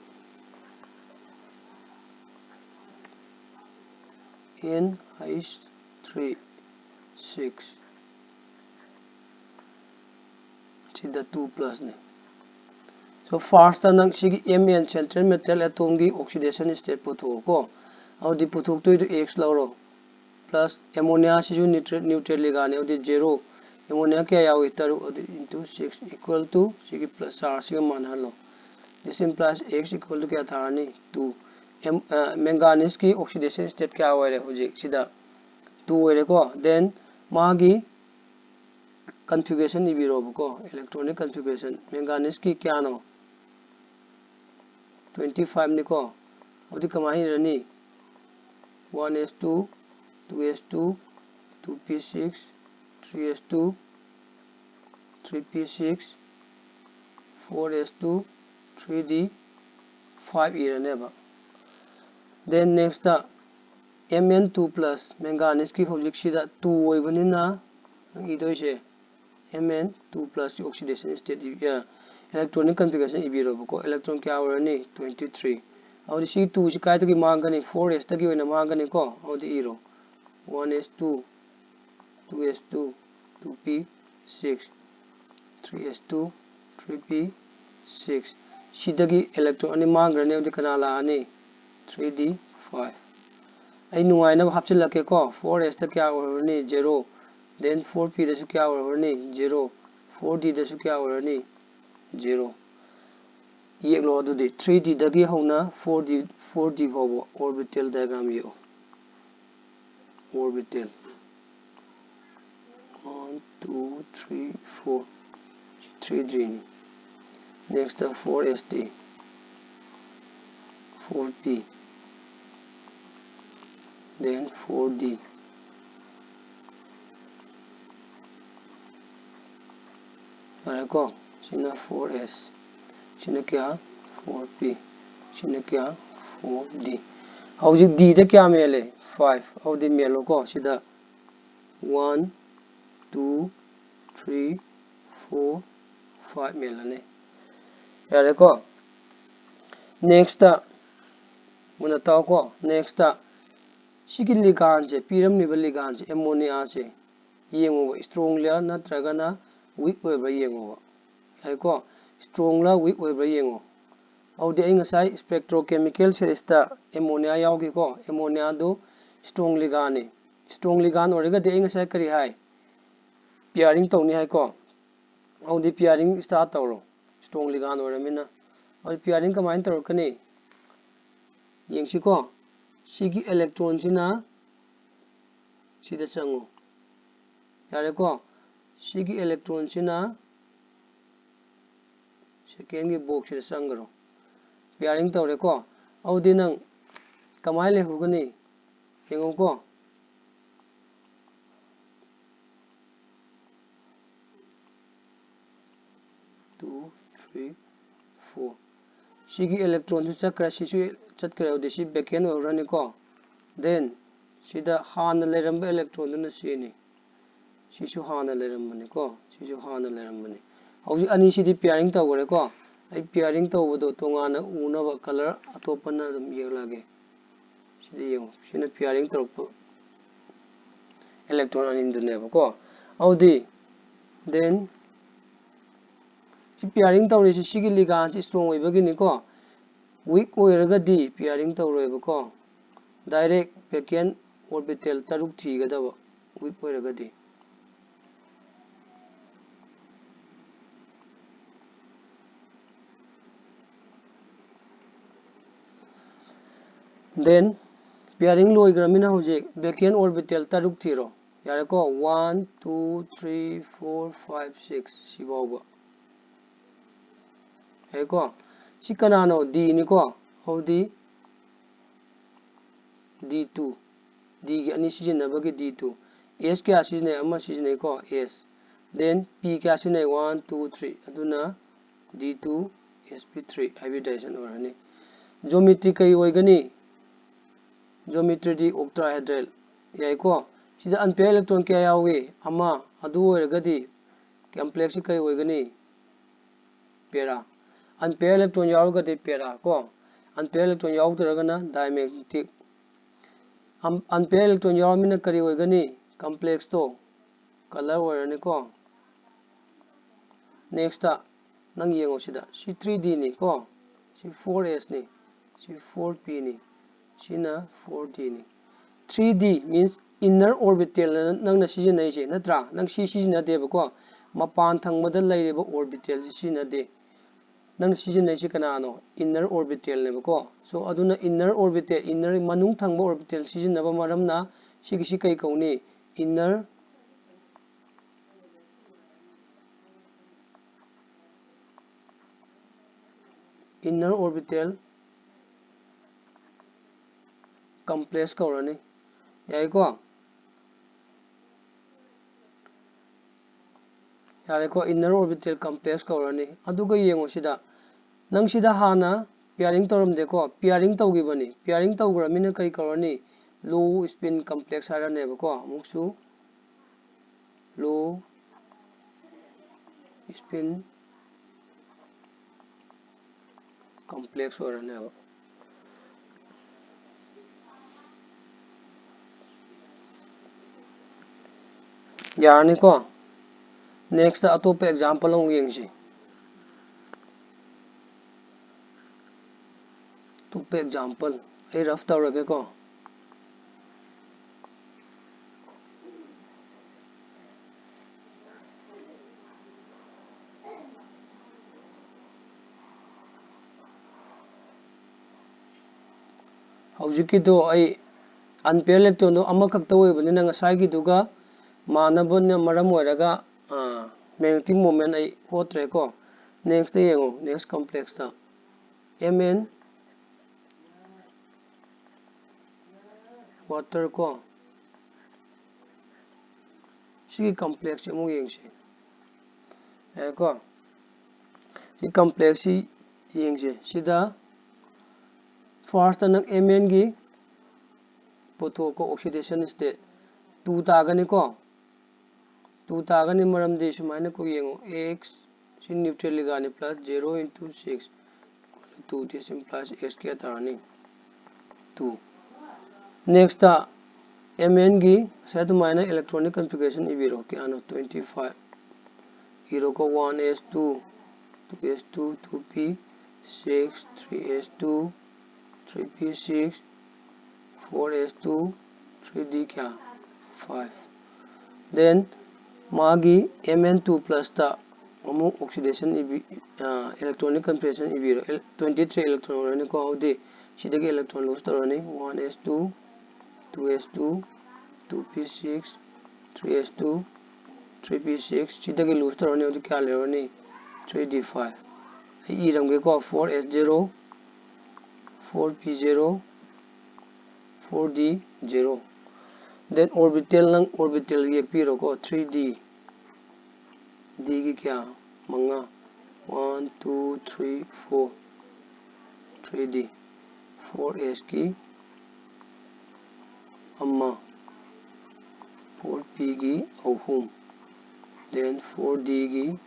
N H three six, ꯁꯤꯗ two plusꯅꯤ꯫ So firstꯇ ꯅꯪ ꯁꯤꯒꯤ M N central metal atomꯒꯤ oxidation state ꯄꯨꯊꯣꯛꯑꯣꯀꯣ꯫ ꯑꯗꯨꯗꯤ ꯄꯨꯊꯣꯛꯇꯣꯏꯗꯣ X ꯂꯧꯔꯣ꯫ Plus ammonia ꯁꯤꯁꯨ neutral, neutral ligandꯅꯤ, ꯑꯗꯨꯗꯤ zero꯫ Ammonia ꯀꯌꯥ ꯌꯥꯎꯏ? ꯇꯔꯨꯛ꯫ ꯑꯗꯨꯗꯤ into six equal to ꯁꯤꯒꯤ plus chargeꯁꯤꯒ ꯃꯥꯟꯅꯍꯜꯂꯣ꯫ This implies X equal to ꯀꯌꯥ ꯊꯥꯔꯅꯤ? Two꯫ manganese ꯀꯤ oxidation state ꯀꯌꯥ ꯑꯣꯏꯔꯦ? ꯍꯧꯖꯤꯛ ꯁꯤꯗ two ꯑꯣꯏꯔꯦꯀꯣ꯫ Then ꯃꯥꯒꯤ configuration ꯏꯕꯤꯔꯣꯕꯀꯣ, electronic configuration manganese ꯀꯤ ꯀꯌꯥꯅꯣ? Twenty five ꯅꯤꯀꯣ꯫ ꯑꯗꯨꯗꯤ ꯀꯃꯥꯏꯅ ꯏꯔꯅꯤ? One s two, two s two, two p six, three s two, three p six, four s two, three d five ꯏꯔꯅꯦꯕ꯫ Then next ꯇ M n two plus manganese ꯀꯤ ꯍꯧꯖꯤꯛꯁꯤꯗ two ꯑꯣꯏꯕꯅꯤꯅ ꯅꯪ ꯏꯗꯣꯏꯁꯦ M n two plus ꯀꯤ oxidation state, electronic configuration ꯏꯕꯤꯔꯣꯕꯀꯣ꯫ Electron ꯀꯌꯥ ꯑꯣꯏꯔꯅꯤ? Twenty three꯫ ꯑꯗꯨꯗꯤ ꯁꯤ two ꯁꯤ ꯀꯥꯏꯗꯒꯤ ꯃꯥꯡꯒꯅꯤ? Four s ꯇꯒꯤ ꯑꯣꯏꯅ ꯃꯥꯡꯒꯅꯤꯀꯣ꯫ ꯑꯗꯨꯗꯤ ꯏꯔꯣ, one s two, two s two, two p six, three s two, three p six꯫ ꯁꯤꯗꯒꯤ electron ꯑꯅꯤ ꯃꯥꯡꯈ꯭ꯔꯅꯤ꯫ ꯑꯗꯨꯗꯤ ꯀꯅꯥ ꯂꯥꯛꯑꯅꯤ? Three d five꯫ ꯑꯩ ꯅꯨꯡꯉꯥꯏꯅꯕ ꯍꯥꯞꯆꯤꯜꯂꯛꯀꯦꯀꯣ꯫ Four s ꯇ ꯀꯌꯥ ꯑꯣꯏꯔꯅꯤ? Zero꯫ Then four p ꯗꯁꯨ ꯀꯌꯥ ꯑꯣꯏꯔꯅꯤ? Zero꯫ Four d ꯗꯁꯨ ꯀꯌꯥ ꯑꯣꯏꯔꯅꯤ? Zero꯫ ꯌꯦꯛꯂꯣ ꯑꯗꯨꯗꯤ three d ꯗꯒꯤ ꯍꯧꯅ four d, four d ꯐꯥꯎꯕ orbital diagram ꯌꯦꯛꯑꯣ꯫ Orbital꯫ One, two, three, four꯫ Three d ꯅꯤ꯫ Next four s t, four p, then four d꯫ ꯌꯥꯔꯦꯀꯣ? ꯁꯤꯅ four s, ꯁꯤꯅ ꯀꯌꯥ? Four p꯫ ꯁꯤꯅ ꯀꯌꯥ? Four d꯫ ꯍꯧꯖꯤꯛ d ꯗ ꯀꯌꯥ ꯃꯦꯜꯂꯦ? Five꯫ ꯑꯗꯨꯗꯤ ꯃꯦꯜꯂꯣꯀꯣ ꯁꯤꯗ꯫ One, two, three, four, five ꯃꯦꯜꯂꯅꯤ꯫ ꯌꯥꯔꯦꯀꯣ? Next ꯇ ꯃꯨꯟꯅ ꯇꯥꯎꯀꯣ꯫ Next ꯇ ꯁꯤꯒꯤ ꯂꯤꯒꯥꯟꯁꯦ, ꯄꯤꯔꯝꯂꯤꯕ ꯂꯤꯒꯥꯟꯁꯦ, ammonia ꯁꯦ ꯌꯦꯡꯉꯣꯕ, strong ꯂ ꯅꯠꯇ꯭ꯔꯒꯅ weak ꯑꯣꯏꯕ꯭ꯔꯥ ꯌꯦꯡꯉꯣꯕ꯫ ꯌꯥꯏꯀꯣ? Strong ꯂ weak ꯑꯣꯏꯕ꯭ꯔꯥ ꯌꯦꯡꯉꯣ꯫ ꯑꯗꯨꯗꯤ ꯑꯩ ꯉꯁꯥꯏ spectrochemical series ꯇ ammonia ꯌꯥꯎꯈꯤꯀꯣ꯫ Ammonia ꯗꯨ strong ꯂꯤꯒꯥꯟꯅꯤ꯫ Strong ꯂꯤꯒꯥꯟ ꯑꯣꯏꯔꯒꯗꯤ ꯑꯩ ꯉꯁꯥꯏ ꯀꯔꯤ ꯍꯥꯏ? Pairing ꯇꯧꯅꯤ ꯍꯥꯏꯀꯣ꯫ ꯑꯗꯨꯗꯤ pairing start ꯇꯧꯔꯣ꯫ Strong ꯂꯤꯒꯥꯟ ꯑꯣꯏꯔꯃꯤꯅ꯫ ꯑꯗꯨꯗꯤ pairing ꯀꯃꯥꯏꯅ ꯇꯧꯔꯛꯀꯅꯤ? ꯌꯦꯡꯁꯤꯀꯣ, ꯁꯤꯒꯤ electronꯁꯤꯅ ꯁꯤꯗ ꯆꯪꯉꯨ꯫ ꯌꯥꯔꯦꯀꯣ? ꯁꯤꯒꯤ electronꯁꯤꯅ secondꯒꯤ boxꯁꯤꯗ ꯆꯪꯈ꯭ꯔꯣ꯫ Pairing ꯇꯧꯔꯦꯀꯣ? ꯑꯗꯨꯗꯤ ꯅꯪ ꯀꯃꯥꯏꯅ ꯂꯩꯍꯧꯒꯅꯤ? ꯌꯦꯡꯉꯨꯀꯣ꯫ Two, three, four꯫ ꯁꯤꯒꯤ electronꯁꯨ ꯆꯠꯈ꯭ꯔꯦ, ꯁꯤꯁꯨ ꯆꯠꯈ꯭ꯔꯦ꯫ ꯑꯗꯨꯗꯤ ꯁꯤ vacant ꯑꯣꯏꯍꯧꯔꯅꯤꯀꯣ꯫ Then ꯁꯤꯗ ꯍꯥꯟꯅ ꯂꯩꯔꯝꯕ electronꯗꯨꯅ ꯁꯤꯅꯤ꯫ ꯁꯤꯁꯨ ꯍꯥꯟꯅ ꯂꯩꯔꯝꯕꯅꯤꯀꯣ꯫ ꯁꯤꯁꯨ ꯍꯥꯟꯅ ꯂꯩꯔꯝꯕꯅꯤ꯫ ꯍꯧꯖꯤꯛ ꯑꯅꯤꯁꯤꯗꯤ pairing ꯇꯧꯈ꯭ꯔꯦꯀꯣ꯫ ꯑꯩ pairing ꯇꯧꯕꯗꯣ ꯇꯣꯉꯥꯟꯅ ꯎꯅꯕ color ꯑꯇꯣꯞꯄꯅ ꯑꯗꯨꯝ ꯌꯦꯛꯂꯛꯑꯒꯦ꯫ ꯁꯤꯗ ꯌꯦꯡꯉꯨ꯫ ꯁꯤꯅ pairing ꯇꯧꯔꯛꯄ electron ꯑꯅꯤꯗꯨꯅꯦꯕꯀꯣ꯫ ꯑꯗꯨꯗꯤ, then ꯁꯤ pairing ꯇꯧꯔꯤꯁꯤ ꯁꯤꯒꯤ ligandꯁꯤ strong ꯑꯣꯏꯕꯒꯤꯅꯤꯀꯣ꯫ Weak ꯑꯣꯏꯔꯒꯗꯤ pairing ꯇꯧꯔꯣꯏꯕꯀꯣ꯫ Direct vacant orbital ꯇꯔꯨꯛ ꯊꯤꯒꯗꯕ, weak ꯑꯣꯏꯔꯒꯗꯤ꯫ Then pairing ꯂꯣꯏꯈ꯭ꯔꯃꯤꯅ ꯍꯧꯖꯤꯛ vacant orbital ꯇꯔꯨꯛ ꯊꯤꯔꯣ꯫ ꯌꯥꯔꯦꯀꯣ? One, two, three, four, five, six ꯁꯤꯐꯥꯎꯕ꯫ ꯌꯥꯔꯦꯀꯣ? ꯁꯤ ꯀꯅꯥꯅꯣ? Dꯅꯤꯀꯣ꯫ ꯑꯗꯨꯗꯤ D two꯫ Dꯒꯤ ꯑꯅꯤ ꯁꯤꯖꯤꯟꯅꯕꯒꯤ D two꯫ S ꯀꯌꯥ ꯁꯤꯖꯤꯟꯅꯩ? ꯑꯃ ꯁꯤꯖꯤꯟꯅꯩꯀꯣ, S꯫ Then P ꯀꯌꯥ ꯁꯤꯖꯤꯟꯅꯩ? One, two, three꯫ ꯑꯗꯨꯅ D two S P three hybridization ꯑꯣꯏꯔꯅꯤ꯫ Geometry ꯀꯔꯤ ꯑꯣꯏꯒꯅꯤ? Geometryꯗꯤ octahedral꯫ ꯌꯥꯏꯀꯣ? ꯁꯤꯗ unpaired electron ꯀꯌꯥ ꯌꯥꯎꯏ? ꯑꯃ꯫ ꯑꯗꯨ ꯑꯣꯏꯔꯒꯗꯤ complexꯁꯤ ꯀꯔꯤ ꯑꯣꯏꯒꯅꯤ? Para꯫ Unpaired electron ꯌꯥꯎꯔꯒꯗꯤ para ꯀꯣ꯫ Unpaired electron ꯌꯥꯎꯗ꯭ꯔꯒꯅ diamagnetic꯫ Unpaired electron ꯌꯥꯎꯔꯃꯤꯅ ꯀꯔꯤ ꯑꯣꯏꯒꯅꯤ? Complexꯇꯣ color ꯑꯣꯏꯔꯅꯤꯀꯣ꯫ Nextꯇ ꯅꯪ ꯌꯦꯡꯉꯣ ꯁꯤꯗ꯫ ꯁꯤ three Dꯅꯤ ꯀꯣ꯫ ꯁꯤ four Sꯅꯤ꯫ ꯁꯤ four Pꯅꯤ꯫ ꯁꯤꯅ four Dꯅꯤ꯫ Three D means inner orbital ꯅꯪꯅ ꯁꯤꯖꯤꯟꯅꯩꯁꯦ, ꯅꯠꯇ꯭ꯔꯥ? ꯅꯪ ꯁꯤ ꯁꯤꯖꯤꯟꯅꯗꯦꯕꯀꯣ꯫ ꯃꯄꯥꯟ ꯊꯪꯕꯗ ꯂꯩꯔꯤꯕ orbitalꯁꯤ ꯁꯤꯖꯤꯟꯅꯗꯦ꯫ ꯅꯪꯅ ꯁꯤꯖꯤꯟꯅꯩꯁꯤ ꯀꯅꯥꯅꯣ? Inner orbital ꯅꯦꯕꯀꯣ꯫ So ꯑꯗꯨꯅ inner orbital, inner ꯃꯅꯨꯡ ꯊꯪꯕ orbital ꯁꯤꯖꯤꯟꯅꯕ ꯃꯔꯝꯅ ꯁꯤꯒꯤꯁꯤ ꯀꯩ ꯀꯧꯅꯤ? Inner inner orbital complex ꯀꯧꯔꯅꯤ꯫ ꯌꯥꯏꯀꯣ? ꯌꯥꯔꯦꯀꯣ, inner orbital complex ꯀꯧꯔꯅꯤ꯫ ꯑꯗꯨꯒ ꯌꯦꯡꯉꯣ ꯁꯤꯗ, ꯅꯪ ꯁꯤꯗ ꯍꯥꯟꯅ pairing ꯇꯧꯔꯝꯗꯦꯀꯣ, pairing ꯇꯧꯈꯤꯕꯅꯤ꯫ Pairing ꯇꯧꯈ꯭ꯔꯃꯤꯅ ꯀꯩ ꯀꯧꯔꯅꯤ? Low spin complex ꯍꯥꯏꯔꯅꯦꯕꯀꯣ꯫ ꯑꯃꯨꯛꯁꯨ low spin complex ꯑꯣꯏꯔꯅꯦꯕ꯫ ꯌꯥꯔꯅꯤꯀꯣ? Next ꯑꯇꯣꯞꯄ example ꯑꯃꯨꯛ ꯌꯦꯡꯁꯤ꯫ ꯑꯇꯣꯞꯄ example ꯑꯩ rough ꯇꯧꯔꯒꯦꯀꯣ꯫ ꯍꯧꯖꯤꯛꯀꯤꯗꯣ ꯑꯩ unpaired electron ꯗꯣ ꯑꯃꯈꯛꯇ ꯑꯣꯏꯕꯅꯤꯅ ꯉꯁꯥꯏꯒꯤꯗꯨꯒ ꯃꯥꯟꯅꯕꯅ ꯃꯔꯝ ꯑꯣꯏꯔꯒ, ꯑꯥ, magnetic moment ꯑꯩ ꯍꯣꯠꯇ꯭ꯔꯦꯀꯣ꯫ Next ꯌꯦꯡꯉꯣ, next complex ꯇ M N water ꯀꯣ꯫ ꯁꯤꯒꯤ complex ꯁꯤ ꯑꯃꯨꯛ ꯌꯦꯡꯁꯤ꯫ ꯌꯥꯏꯀꯣ? ꯁꯤ complex ꯁꯤ ꯌꯦꯡꯁꯦ꯫ ꯁꯤꯗ first ꯇ ꯅꯪ M N ꯒꯤ ꯄꯨꯊꯣꯛꯀꯣ, oxidation state two ꯇꯥꯒꯅꯤꯀꯣ꯫ Two ꯇꯥꯒꯅꯤ, ꯃꯔꯝꯗꯤ ꯁꯨꯃꯥꯏꯅ ꯀꯣ ꯌꯦꯡꯉꯣ, X ꯁꯤ neutral ꯂꯤꯒꯥꯅꯤ, plus zero into six equal to two, this implies X ꯀꯌꯥ ꯇꯥꯔꯅꯤ? Two꯫ Next ꯇ M N ꯒꯤ ꯉꯁꯥꯏ ꯑꯗꯨꯃꯥꯏꯅ electronic configuration ꯏꯕꯤꯔꯣ꯫ ꯀꯌꯥꯅꯣ? Twenty five꯫ ꯏꯔꯣꯀꯣ, one S two, two S two, two P six, three S two, three P six, four S two, three D ꯀꯌꯥ? Five꯫ Then ꯃꯥꯒꯤ M N two plus ꯇ ꯑꯃꯨꯛ oxidation ꯏꯕꯤ electronic configuration ꯏꯕꯤꯔꯣ꯫ Twenty three electron ꯑꯣꯏꯔꯅꯤꯀꯣ꯫ ꯑꯗꯨꯗꯤ ꯁꯤꯗꯒꯤ electron lose ꯇꯧꯔꯅꯤ꯫ One s two, two s two, two p six, three s two, three p six, ꯁꯤꯗꯒꯤ lose ꯇꯧꯔꯅꯤ꯫ ꯑꯗꯨ ꯀꯌꯥ ꯂꯩꯔꯅꯤ? Three d five꯫ ꯑꯩ ꯏꯔꯝꯒꯦꯀꯣ꯫ Four s zero, four p zero, four d zero꯫ Then orbital, ꯅꯪ orbital ꯌꯦꯛꯄꯤꯔꯣꯀꯣ꯫ Three d, d ꯒꯤ ꯀꯌꯥ? ꯃꯉꯥ꯫ One, two, three, four꯫ Three d꯫ Four s ꯀꯤ ꯑꯃ, four p ꯒꯤ ꯑꯍꯨꯝ, then four d ꯒꯤ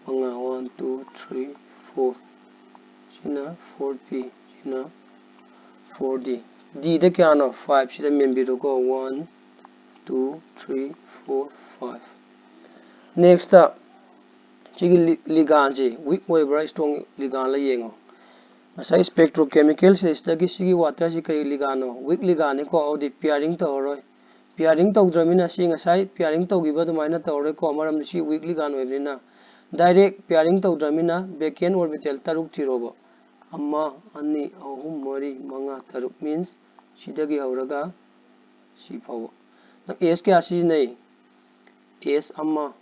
ꯃꯉꯥ, one, two, three, four꯫ ꯁꯤꯅ four p, ꯁꯤꯅ four d꯫ d ꯗ ꯀꯌꯥꯅꯣ? Five꯫ ꯁꯤꯗ ꯃꯦꯟꯕꯤꯔꯣꯀꯣ꯫ One, two, three, four, five꯫ Next, ꯁꯤꯒꯤ ꯂꯤ-, ꯂꯤꯒꯥꯟꯁꯤ weak ꯑꯣꯏꯕ꯭ꯔꯥ strong ꯂꯤꯒꯥꯟꯂ ꯌꯦꯡꯉꯣ꯫ ꯉꯁꯥꯏ spectrochemical ꯁꯤꯗꯒꯤ ꯁꯤꯒꯤ water ꯁꯤ ꯀꯔꯤ ꯂꯤꯒꯥꯟꯅꯣ? Weak ꯂꯤꯒꯥꯟꯅꯤꯀꯣ꯫ ꯑꯗꯨꯗꯤ pairing ꯇꯧꯔꯔꯣꯏ꯫ Pairing ꯇꯧꯗ꯭ꯔꯃꯤꯅ ꯁꯤ ꯉꯁꯥꯏ pairing ꯇꯧꯈꯤꯕ ꯑꯗꯨꯃꯥꯏꯅ ꯇꯧꯔꯔꯣꯏꯀꯣ, ꯃꯔꯝꯗꯤ ꯁꯤ weak ꯂꯤꯒꯥꯟ ꯑꯣꯏꯕꯅꯤꯅ꯫ Direct pairing ꯇꯧꯗ꯭ꯔꯃꯤꯅ vacant orbital ꯇꯔꯨꯛ ꯊꯤꯔꯣꯕ꯫ ꯑꯃ, ꯑꯅꯤ, ꯑꯍꯨꯝ, ꯃꯔꯤ, ꯃꯉꯥ, ꯇꯔꯨꯛ means ꯁꯤꯗꯒꯤ ꯍꯧꯔꯒ ꯁꯤ ꯐꯥꯎꯕ꯫ ꯅꯪ s ꯀꯌꯥ ꯁꯤꯖꯤꯟꯅꯩ? S ꯑꯃ꯫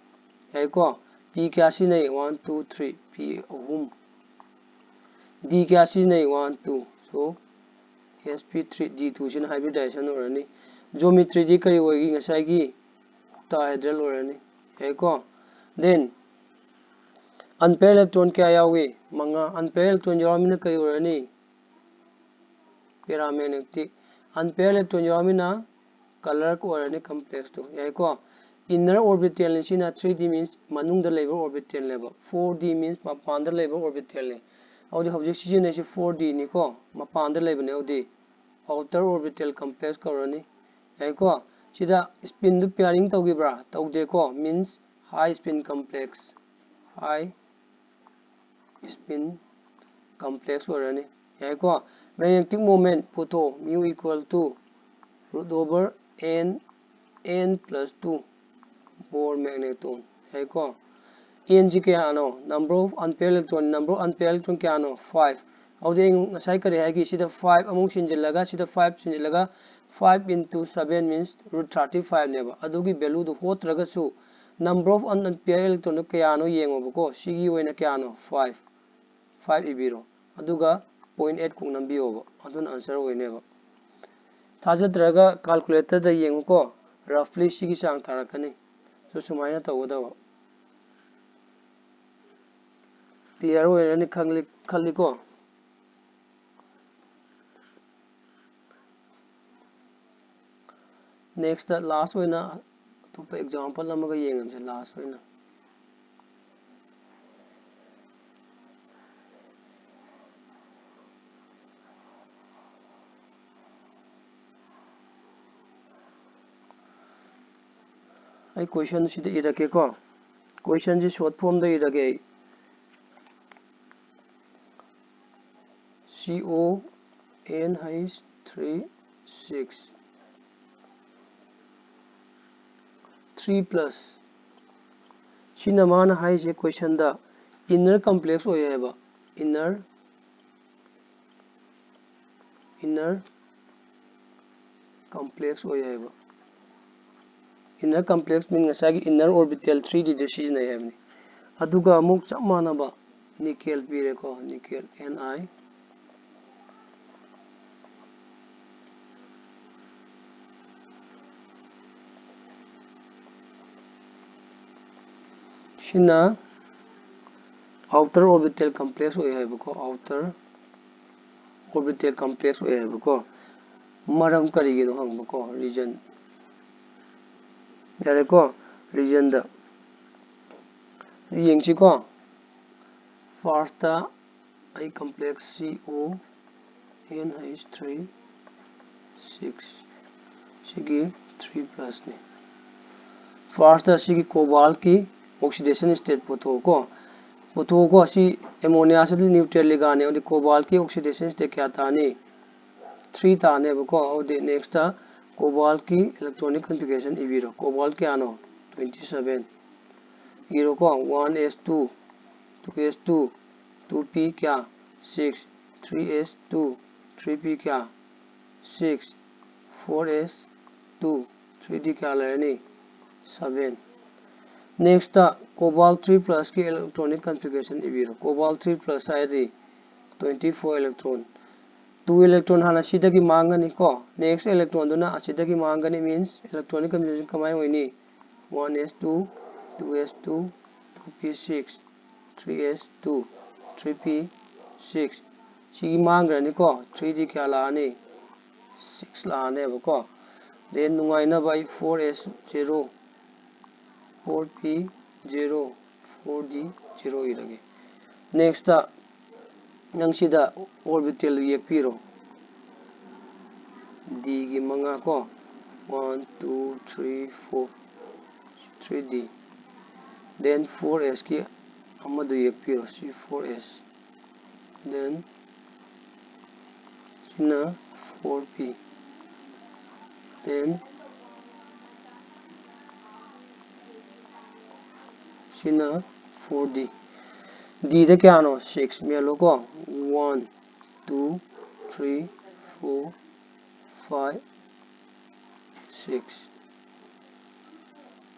ꯌꯥꯏꯀꯣ? P ꯀꯌꯥ ꯁꯤꯖꯤꯟꯅꯩ? One, two, three꯫ P ꯑꯍꯨꯝ꯫ D ꯀꯌꯥ ꯁꯤꯖꯤꯟꯅꯩ? One, two꯫ So, sp three, d two ꯁꯤꯅ hybridization ꯑꯣꯏꯔꯅꯤ꯫ Geometry ꯗꯤ ꯀꯔꯤ ꯑꯣꯏꯒꯤ? ꯉꯁꯥꯏꯒꯤ octahedral ꯑꯣꯏꯔꯅꯤ꯫ ꯌꯥꯏꯀꯣ? Then, unpaired electron ꯀꯌꯥ ꯌꯥꯎꯏ? ꯃꯉꯥ꯫ Unpaired electron ꯌꯥꯎꯔꯃꯤꯅ ꯀꯔꯤ ꯑꯣꯏꯔꯅꯤ? Paramagnetic꯫ Unpaired electron ꯌꯥꯎꯔꯃꯤꯅ color ꯑꯣꯏꯔꯅꯤ complex ꯇꯨ꯫ ꯌꯥꯏꯀꯣ? Inner orbital ꯅꯤ ꯁꯤꯅ꯫ Three d means ꯃꯅꯨꯡꯗ ꯂꯩꯕ orbital ꯅꯦꯕ꯫ Four d means ꯃꯄꯥꯟꯗ ꯂꯩꯕ orbital ꯅꯤ꯫ ꯑꯗꯨꯗꯤ ꯍꯧꯖꯤꯛ ꯁꯤꯖꯤꯟꯅꯩꯁꯤ four d ꯅꯤꯀꯣ꯫ ꯃꯄꯥꯟꯗ ꯂꯩꯕꯅꯦ꯫ ꯑꯗꯨꯗꯤ outer orbital complex ꯀꯧꯔꯅꯤ꯫ ꯌꯥꯏꯀꯣ? ꯁꯤꯗ spin ꯗꯨ pairing ꯇꯧꯈꯤꯕ꯭ꯔꯥ? ꯇꯧꯗꯦꯀꯣ꯫ Means high spin complex꯫ High spin complex ꯑꯣꯏꯔꯅꯤ꯫ ꯌꯥꯏꯀꯣ? Magnetic moment ꯄꯨꯊꯣꯛꯑꯣ꯫ Mu equal to root over n, n plus two Bohr magneton꯫ ꯌꯥꯏꯀꯣ? N ꯁꯤ ꯀꯌꯥꯅꯣ? Number of unpaired electron, number of unpaired electron ꯀꯌꯥꯅꯣ? Five꯫ ꯑꯗꯨꯗꯤ ꯑꯩ ꯉꯁꯥꯏ ꯀꯔꯤ ꯍꯥꯏꯒꯦ? ꯁꯤꯗ five ꯑꯃꯨꯛ ꯁꯤꯟꯖꯤꯜꯂꯒ, ꯁꯤꯗ five ꯁꯤꯟꯖꯤꯜꯂꯒ, five into seven means root thirty five ꯅꯦꯕ꯫ ꯑꯗꯨꯒꯤ value do ꯍꯣꯠꯇ꯭ꯔꯒꯁꯨ number of unpaired electron ꯗꯨ ꯀꯌꯥꯅꯣ ꯌꯦꯡꯉꯣꯕꯀꯣ꯫ ꯁꯤꯒꯤ ꯑꯣꯏꯅ ꯀꯌꯥꯅꯣ? Five꯫ Five ꯏꯕꯤꯔꯣ꯫ ꯑꯗꯨꯒ point eight ꯀꯣꯛ ꯅꯝꯕꯤꯌꯣꯕ꯫ ꯑꯗꯨꯅ answer ꯑꯣꯏꯅꯦꯕ꯫ ꯊꯥꯖꯗ꯭ꯔꯒ calculator ꯗ ꯌꯦꯡꯉꯨꯀꯣ꯫ Roughly ꯁꯤꯒꯤ ꯆꯥꯡ ꯇꯥꯔꯛꯀꯅꯤ꯫ ꯁꯨ ꯁꯨꯃꯥꯏꯅ ꯇꯧꯒꯗꯕ꯫ Clear ꯑꯣꯏꯔꯅꯤ ꯈꯜꯂꯤ-, ꯈꯜꯂꯤꯀꯣ꯫ Next, last ꯑꯣꯏꯅ ꯑꯇꯣꯞꯄ example ꯑꯃꯒ ꯌꯦꯡꯉꯁꯦ, last ꯑꯣꯏꯅ꯫ ꯑꯩ question ꯁꯤꯗ ꯏꯔꯛꯀꯦꯀꯣ꯫ Question ꯁꯤ short form ꯗ ꯏꯔꯒꯦ ꯑꯩ꯫ C O N H three six, three plus꯫ ꯁꯤꯅ ꯃꯥꯅ ꯍꯥꯏꯁꯦ question ꯗ inner complex ꯑꯣꯏ ꯍꯥꯏꯕ꯫ Inner, inner complex ꯑꯣꯏ ꯍꯥꯏꯕ꯫ Inner complex mean ꯉꯁꯥꯏꯒꯤ inner orbital three D ꯗ ꯁꯤꯖꯤꯟꯅꯩ ꯍꯥꯏꯕꯅꯤ꯫ ꯑꯗꯨꯒ ꯑꯃꯨꯛ ꯆꯞ ꯃꯥꯟꯅꯕ nickel ꯄꯤꯔꯦꯀꯣ, nickel, Ni꯫ ꯁꯤꯅ outer orbital complex ꯑꯣꯏ ꯍꯥꯏꯕꯀꯣ, outer orbital complex ꯑꯣꯏ ꯍꯥꯏꯕꯀꯣ꯫ ꯃꯔꯝ ꯀꯔꯤꯒꯤꯅꯣ ꯍꯪꯕꯀꯣ, reason꯫ ꯌꯥꯔꯦꯀꯣ, reason ꯗ ꯌꯦꯡꯁꯤꯀꯣ꯫ First ꯇ ꯑꯩ complex C O N H three six, ꯁꯤꯒꯤ three plus ꯅꯤ꯫ First ꯇ ꯁꯤꯒꯤ cobalt ꯀꯤ oxidation state ꯄꯨꯊꯣꯛꯎꯀꯣ꯫ ꯄꯨꯊꯣꯛꯎꯀꯣ, ꯁꯤ ammonia ꯁꯤꯗꯤ neutral ligand ꯅꯤ, ꯑꯗꯨꯗꯤ cobalt ꯀꯤ oxidation state ꯀꯌꯥ ꯇꯥꯅꯤ? Three ꯇꯥꯅꯦꯕꯀꯣ꯫ ꯑꯗꯨꯗꯤ next ꯇ cobalt ꯀꯤ electronic configuration ꯏꯕꯤꯔꯣ꯫ Cobalt ꯀꯌꯥꯅꯣ? Twenty seven꯫ ꯏꯔꯣꯀꯣ, one s two, two s two, two p ꯀꯌꯥ? Six, three s two, three p ꯀꯌꯥ? Six, four s two, three d ꯀꯌꯥ ꯂꯩꯔꯅꯤ? Seven. Next, cobalt three plus ꯀꯤ electronic configuration ꯏꯕꯤꯔꯣ꯫ Cobalt three plus ꯍꯥꯏꯔꯗꯤ twenty four electron, two electron ꯍꯥꯟꯅ ꯁꯤꯗꯒꯤ ꯃꯥꯡꯒꯅꯤ ꯀꯣ, next electron ꯗꯨꯅ ꯑꯁꯤꯗꯒꯤ ꯃꯥꯡꯒꯅꯤ, means electronic configuration ꯀꯃꯥꯏꯅ ꯑꯣꯏꯅꯤ? One s two, two s two, two p six, three s two, three p six, ꯁꯤꯒꯤ ꯃꯥꯡꯈ꯭ꯔꯅꯤꯀꯣ, three d ꯀꯌꯥ ꯂꯥꯛꯑꯅꯤ? Six ꯂꯥꯛꯑꯅꯦꯕꯀꯣ꯫ Then ꯅꯨꯡꯉꯥꯏꯅꯕ ꯑꯩ four s zero, four p zero, four d zero ꯏꯔꯒꯦ꯫ Next, ꯅꯪ ꯁꯤꯗ orbital ꯌꯦꯛꯄꯤꯔꯣ꯫ D ꯒꯤ ꯃꯉꯥ ꯀꯣ, one, two, three, four, three d꯫ Then four s ꯀꯤ ꯑꯃꯗꯨ ꯌꯦꯛꯄꯤꯔꯣ, ꯁꯤ four s꯫ Then ꯁꯤꯅ four p꯫ Then ꯁꯤꯅ four d꯫ D ꯗ ꯀꯌꯥꯅꯣ? Six ꯃꯦꯜꯂꯣꯀꯣ꯫ One, two, three, four, five, six,